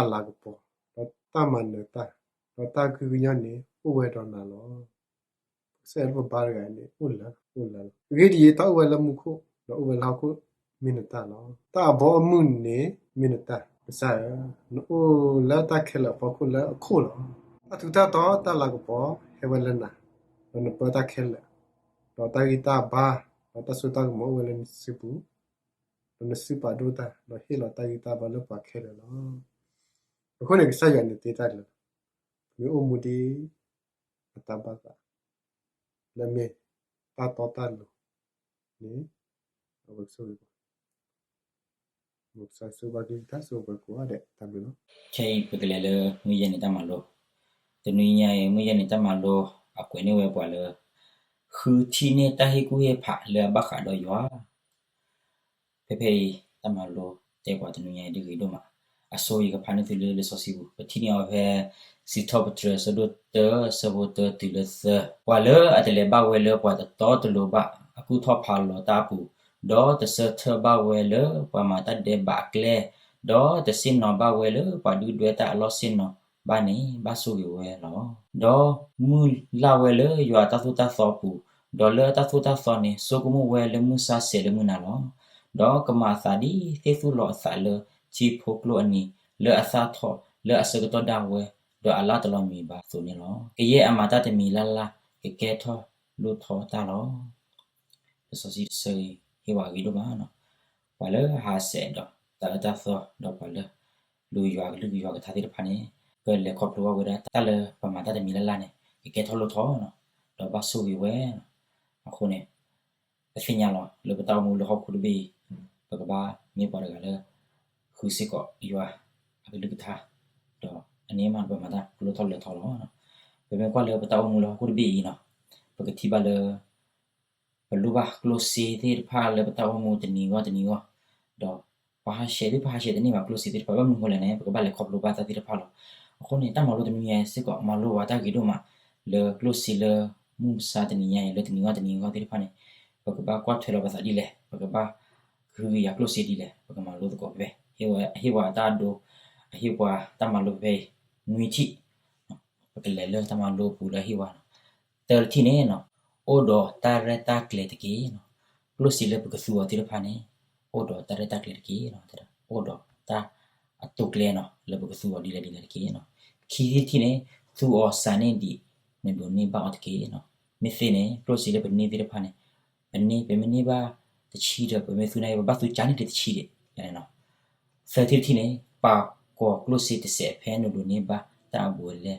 အဒိၣ်, တၢ်အစိကမီၤ, ဒီးတၢ်အလၤကပီၤ, ဒီးတၢ်မၤနၢၤတၢ်, ဒီးတၢ်ကဟုကညီၢ်န့ၣ် အိၣ်ဝဲဒီးနၤလီၤ. ကစၢ်ယွၤလၢပဘါတဂၤန့ၣ် အိၣ်လၢ, အိၣ်လၢလီၤ. အဂ့ၢ်ဒ်အံၤ, တၢ်အိၣ်ဝဲလၢမူခိၣ်, ဒီးအိၣ်ဝဲလၢဟီၣ်ခိၣ် မ့ၢ်နတၢ်လီၤ. တၢ်အဘီအမုၢ်န့ၣ် မ့ၢ်နတၢ်, ကစၢ်ဧၢ, နအိၣ်လၢတၢ်ခဲလၢာ်အဖီခိၣ်လၢအခိၣ်လီၤ. တၢ်ထူးတၢ်တီၤ တၢ်လၤကပီၤ ဟဲဝဲလၢနၤ, ဒီးနပၢတၢ်ခဲလၢာ်, ဒီးတၢ်ဂံၢ်တၢ်ဘါ, ဒီးတၢ်စိတၢ်ကမီၤအိၣ်ဝဲလၢနစုပူၤ, ဒီးနစုပာ်ဒိၣ်တၢ်, ဒီးဟ့ၣ်လီၤတၢ်ဂံၢ်တၢ်ဘါလၢပှၤခဲလၢာ်လီၤ. အဃိန့ၣ် ကစၢ်ယွၤန့ၣ်သ့တၢ်လၢ မ့ၢ်အိၣ်မူဒ် အတၢ်ဘၣ်သး လၢမ့ၢ်တၢ်တီတၢ်လိၤန့ၣ် အဝဲကဆိၣ်ဂ့ၤပှၤ, မ်ကစၢ်ဆိၣ်ဂ့ၤဘၣ်ကလုၢ်ကထါ ဆိၣ်ဂ့ၤပှၤကိးဂၤဒဲး တၢ်ဘျုးလီၤ. ခဲအံၤပကလဲၤလၢမုၢ်ယဲၢ်နံၤတၢ်မၤလိ, တနွံညါအံၤ မုၢ်ယဲၢ်နံၤတၢ်မၤလိ အကွဲးန့ၢ်ဝဲပှၤလၢ ဃုထံၣ်န့ၢ်တၢ်ဟ့ၣ်ကူၣ်ဟ့ၣ်ဖးလၢအဘၣ်ဃးဒီးယွၤ ဖဲဖဲအံၤ တၢ်မၤလိတဲပှၤတနွံညါအံၤ ဒ်ဂ့ၤဒိၣ်မး. အဆိယကဖးန့ၢ်သုလၢလံာ်စီဆှံပူၤ, ပထံၣ်န့ၢ်အီၤဖဲ စံးထီၣ်ပတြၢၤ အဆၢဒိၣ်တၢ အဆၢဖိတၢတုၤလၢသၢ, ပှၤလၢအတလဲၤဘၣ်ဝဲလၢပှၤတတီတလိၤဘၣ် အကူၣ်ထီၣ်ဖးလီၤတၢ်အပူၤ, ဒီးတဆၢထၢၣ်ဘၣ်ဝဲလၢပှၤမၤတၢ်ဒဲးဘးအကျဲ, ဒီးတဆ့ၣ်နီၤဘၣ်ဝဲလၢပှၤဒုၣ်ဒွဲၣ်တၢ်အလီၢ်ဆ့ၣ်နီၤဘၣ်န့ၣ် ဘၣ်ဆိၣ်ဂ့ၤဝဲလီၤ. ဒီးမုၢ်လၢ်ဝဲလၢယွၤအတၢ်သိၣ်တၢ်သီအပူၤ, ဒီးလၢအတၢ်သိၣ်တၢ်သီန့ၣ် ဆိကမိၣ်ဝဲလၢမုၢ်ဆါဆဲးလၢမုၢ်နၤလီၤ. ဒီးကမၤအသးဒ်သ့ၣ်သူၣ်လီၤအသးလၢထံဖိကျိအနံၤ, လၢအသၣ်ထီၣ်လၢအဆၢကတီၢ်ဒၣ်ဝဲ, ဒီးအလၢ်တလီၤမံၤဘၣ်အသိးန့ၣ်လီၤ. ကယဲၢ်အမၤတၢ်တမံၤလၢ်လၢ် ကကဲထီၣ်လိၣ်ထီၣ်တၢ်လီၤ. လံာ်စီဆှံတဆၢအံၤ ဟ့ၣ်ဝဲအဂ့ၤဒိၣ်မး, ပှၤလၢအဟးဆှဲးဒီး တၢ်အၢတၢ်သီ ဒီးပှၤလၢ လူၤယွၤကလုၢ်ကယွၤကထါသ့ၣ်တဖၣ်န့ၣ် ကလဲၤခီဖျိဘၣ်ဝဲဒၣ်တၢ်လၢပမၤတၢ်တမံၤလၢ်လၢ်န့ၣ် ကကဲထီၣ်လိၣ်ထီၣ်နီၤ, ဒီးဘၣ်ဆိၣ်ဂ့ၤဝဲနီၤ. အဃိန့ၣ် ပသ့ၣ်ညါလီၤလၢပတၢ်အိၣ်မူလၢဟီၣ်ခိၣ်တဘ့ၣ်အံၤ ပကဘၣ်မ့ၢ်ပှၤတဂၤလၢ ဃုစ့ၢ်ကီးယွၤအကလုၢ်ကထါ, ဒီးအန့ၣ်မး ပမၤတၢ်ကလိၣ်ထီၣ်လဲၤထီၣ်လီၤ. ပမ့ၢ်ကွၢ်လၢပတၢ်အိၣ်မူလၢဟီၣ်ခိၣ်တဘ့ၣ်အံၤနီၤ, ပကထံၣ်ဘၣ်လၢ ပလိၣ်ဘၣ်ကျိၣ်စ့သ့ၣ်တဖၣ်လၢပတၢ်အိၣ်မူတနံၤဂီၢ်တနံၤဂီၢ်, ဒီးပှၤဟးဆှဲးသ့ၣ်တဖၣ်ဟးဆှဲးတန့ၢ်ဘၣ်ကျိၣ်စ့သ့ၣ်တဖၣ် ဘၣ်မနုၤအဃိလဲၣ်န့ၣ် ပကဘၣ်လဲၤခီဖျိဘၣ်တၢ်သ့ၣ်တဖၣ်လီၤ. အဃိန့ၣ် တၢ်မၤလိတနွံညါစ့ၢ်ကီး မၤလိပှၤတၢ်ဂ့ၤဒိၣ်မး လၢကျိၣ်စ့လၢမုၢ်မဆါတနံၤညါအံၤ လၢတနံၤဂီၢ်တနံၤဂီၢ်သ့ၣ်တဖၣ်န့ၣ် ပကဘၣ်ကွၢ်ထွဲလီၤပသးဒ်လဲၣ်, ပကဘၣ်ကဟုကယာ်ကျိၣ်စ့ဒ်လဲၣ်, ပကမၤလိသကိးဖဲ ဟ့ၣ်ပှၤတၢ်အဒိ အဟ့ၣ်ပှၤတၢ်မၤလိဖဲအံၤ နွံထံၣ်, ပကလဲၤလၢတၢ်မၤလိအပူၤလၢအဟ့ၣ်ပှၤနီၤ. တၢတထံၣ်န့ၣ်နီၤ, အိၣ်ဒီးတၢ်ရဲၣ်တၢ်ကျဲၤတက့ၢ်နီၤ. ကျိၣ်စ့လၢပကသူအီၤသ့ၣ်တဖၣ်န့ၣ် အိၣ်ဒီးတၢ်ရဲၣ်တၢ်ကျဲၤတက့ၢ်, အိၣ်ဒီးတၢ်အတိာ်ကျဲၤနီၤ လၢပကသူအီၤဒ်လဲၣ်ဒ်လဲၣ်တက့ၢ်နီၤ. ခံထံၣ်တထံၣ်န့ၣ် သူအီၤစးန့ၢ်ဒံး နဒိးန့ၢ်ဘၣ်အီၤတက့ၢ်နီၤ. မ့ၢ်သ့န့ၣ် ကျိၣ်စ့လၢပန့ၢ်သ့ၣ်တဖၣ်န့ၣ် ပန့ၢ် ပမ့ၢ်န့ၢ်ဘၣ်တဆံဒီး ပမ့ၢ်သူန့ၣ် ပဘၣ်သူကၢန့ၢ်တဆံဒံးန့ၣ်နီၤ. သၢထံၣ်တထံၣ်န့ၣ် ပာ်ကီၤကျိၣ်စ့တစဲး ဖဲနဒိးန့ၢ်ဘၣ်တၢ်အဘူးအလဲ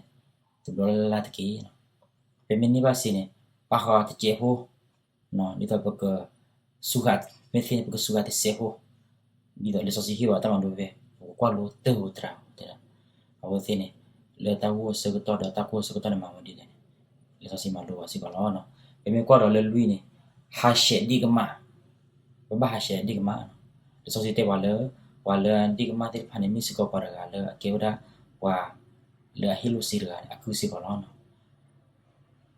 တဘျီလၢ်လၢ်တက့ၢ်နီၤ. ပမ့ၢ်န့ၢ်ဘၣ်စ့န့ၣ် ပာ်ဃာ်တစဲးဖိ ဒ်သိးပက စူဃာ် မ့ၢ်သ့န့ၣ် ပကစူဃာ်တစဲးဖိ ဒ်သိးလံာ်စီဆှံဟ့ၣ်ပှၤတၢ်မၤလိဖဲ ပကကွၢ်လိတၢ်ဧိၤသရၣ်ဧိၤတဲဒၣ်. အဝဲသ့ၣ်န့ၣ် လၢတၢ်ဂိၢ်အဆၢကတီၢ်ဒီးတၢ်ကိၢ်အဆၢကတီၢ်န့ၣ် မၤဝဲဒ်လဲၣ်န့ၣ် လံာ်စီဆှံမၤလိပှၤစ့ၢ်ကီးလီၤ. ပမ့ၢ်ကွၢ်ဒီးလၢလွံၢ်န့ၣ် ဟးဆှဲးဒ့ၣ်ကမၣ်, ပဘၣ်ဟးဆှဲးဒ့ၣ်ကမၣ်နီၤ. လံာ်စီဆှံတဲပှၤလၢ ပှၤလၢဒ့ၣ်ကမၣ်သ့ၣ်တဖၣ်န့ၣ် မ့ၢ်စ့ၢ်ကီးပှၤတဂၤလၢအကဲဝဲဒၣ် ပှၤလၢအဟ့ၣ်လိၣ်စ့တဂၤန့ၣ် အကုစ့ၢ်ကီးလီၤ.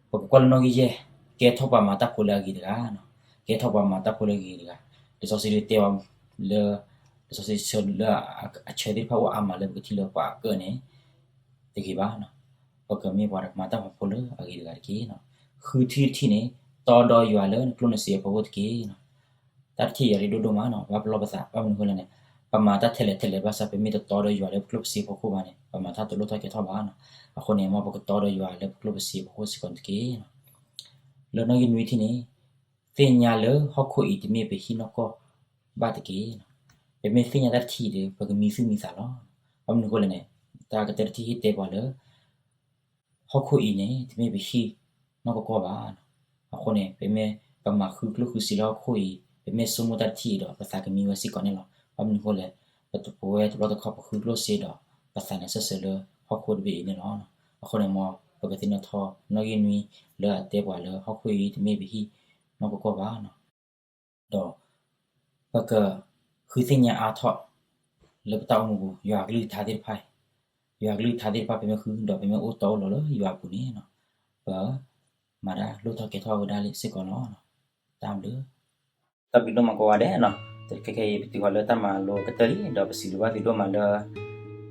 ပကကွၢ်လၢနီၣ်ဂံၢ်ယဲၢ်, ကဲထီၣ်ပှၤမၤတၢ်ဖိလၢအဂ့ၤတဂၤ, ကဲထီၣ်ပှၤမၤတၢ်ဖိလၢအဂ့ၤတဂၤ. လံာ်စီဆှံတဲအီၤလၢ လံာ်စီဆှံဆၢလၢအဆၢသ့ၣ်တဖၣ်အိၣ်အါမးလၢပကထံၣ်လၢပှၤအကၢၣ်န့ၣ် တဂ့ၤဘၣ်. ပကမ့ၢ်ပှၤမၤတၢ်ဖိလၢအဂ့ၤတဂၤတက့ၢ်. ဃုထံၣ်တထံၣ်န့ၣ် တီဒီးယွၤလၢနကျိၣ်နစ့အဖီခိၣ်တက့ၢ်. တၢ်တထံၣ်အံၤဒိၣ်ဒိၣ်မးနီၤ, ဘၣ်ပလီၢ်ပသး, ဘၣ်မနုၤအဃိလဲၣ်န့ၣ် ပမၤတၢ်ထဲလဲၣ်ထဲလဲၣ်ဘၣ်ဆၣ် ပမ့ၢ်တတီဒီးယွၤလၢပကျိၣ်ပစ့အဖီခိၣ်ဘၣ်န့ၣ် ပမၤတၢ်တလိၣ်ထီၣ်ကဲထီၣ်ဘၣ်နီၤ. အဃိန့ၣ် မ်ပကတီဒီးယွၤလၢပကျိၣ်ပစ့အဖီခိၣ်စ့ၢ်ကီးတက့ၢ်. လၢနီၣ်ဂံၢ်နွံထံၣ်န့ၣ် သ့ၣ်ညါလၢဟီၣ်ခိၣ်အံၤတမ့ၢ်ပဟံၣ်နီၢ်ကီၢ်ဘၣ်တက့ၢ်. ပမ့ၢ်သ့ၣ်ညါတၢ်တထံၣ်အံၤဒီး ပကမံသူၣ်မံသးလီၤ. ဘၣ်မနုၤအဃိလဲၣ်န့ၣ် တၢ်ကတၢၢ်တထံၣ်ဟ့ၣ်တဲပှၤလၢ ဟီၣ်ခိၣ်အံၤန့ၣ် တမ့ၢ်ပဟံၣ်နီၢ်ကီၢ်ဘၣ်. အဃိန့ၣ် ပမ့ၢ်ပမၤဃုကျိၣ်ဃုစ့လၢဟီၣ်ခိၣ်အံၤ ပမ့ၢ်ဆိကမိၣ်တၢ်တထံၣ်အံၤဒီး ပသးကမံဝဲစ့ၢ်ကီးန့ၣ်လီၤ. ဘၣ်မနုၤအဃိလဲၣ် ပတပဝဲတဘျီတခီၣ် ပဃုကျိၣ်စ့ဒီး ပသးန့ၣ်စၢၢ်ဆၢလၢဟီၣ်ခိၣ်တဘ့ၣ်အံၤန့ၣ်လီၤ. အဃိန့ၣ် မ်ပကသ့ၣ်နီၣ်ထီၣ်နီၣ်ဂံၢ်နွံလၢအတဲပှၤလၢဟီၣ်ခိၣ်အံၤတမ့ၢ်ပဟံၣ်နီၢ်ကီၢ်ဘၣ် ဒီး ပကဃုသ့ၣ်ညါအါထီၣ် လၢပတၢ်အိၣ်မူပူၤ ယွၤအကလုၢ်ကထါသ့ၣ်တဖၣ်အံၤ, ယွၤအကလုၢ်ကထါသ့ၣ်တဖၣ် ပမ့ၢ်ဃုဒီးပမ့ၢ်အိၣ်တီအိၣ်လိၤလၢယွၤအပူၤန့ၣ် ပမၤတၢ်လိၣ်ထီၣ်ကဲထီၣ်ဝဲဒၣ်လံစ့ၢ်ကီးလီၤ. တၢ်ဘျုး, တၢ်ဘျုးဒိၣ်မးကိးဂၤဒဲးနီၤ. ခဲခဲအံၤ ပတုၤဃီၤလၢတၢ်မၤလိကတၢၢ်လံ ဒီးပစံးဘျုးဘၣ်သုဒိၣ်မးလၢ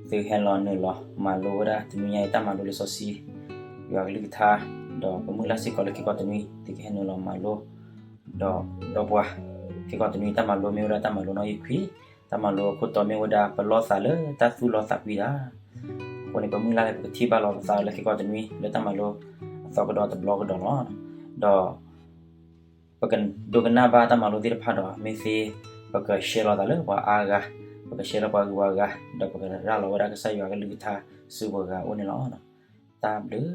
သုဟဲလီၤနုာ်လီၤမၤလိဝဲဒၣ် တနွံညါအံၤ တၢ်မၤလိလံာ်စီဆှံ ယွၤအကလုၢ်ကထါ, ဒီးပမုၢ်လၢ်စ့ၢ်ကီးလၢခံခီတနွံ သုကဟဲနုာ်လီၤမၤလိ ဒီးဒီပုၢ်ဝဲၢ် ခံခီတနွံ တၢ်မၤလိမ့ၢ်ဝဲဒၣ်တၢ်မၤလိနီၣ်ဂံၢ်ခွံ, တၢ်မၤလိအခိၣ်တီမ့ၢ်ဝဲဒၣ် ပလီၢ်သးလၢတၢ်သူၣ်လီသးကွံတၢ်. အဃိန့ၣ် ပမုၢ်လၢ်လၢပကထံၣ်ဘၣ်လီၤပသးလၢခံခီတနွံ လၢတၢ်မၤလိအသီကဒီးတဘျီကဒီးလီၤ. ဒီး ပကဒိကနၣ်ဘၣ်တၢ်မၤလိသ့ၣ်တဖၣ်ဒီး မ့ၢ်သ့ ပကရှဲလီၤသးလၢပှၤအါဂၤ, ပကရှဲလီၤပှၤဂုၤပှၤဂၤ, ဒီးပကရၤလီၤဝဲဒၣ်ကစၢ်ယွၤကလုၢ်ကထါဆူပှၤဂၤအအိၣ်န့ၣ်လီၤ. တၢ်ဘျုး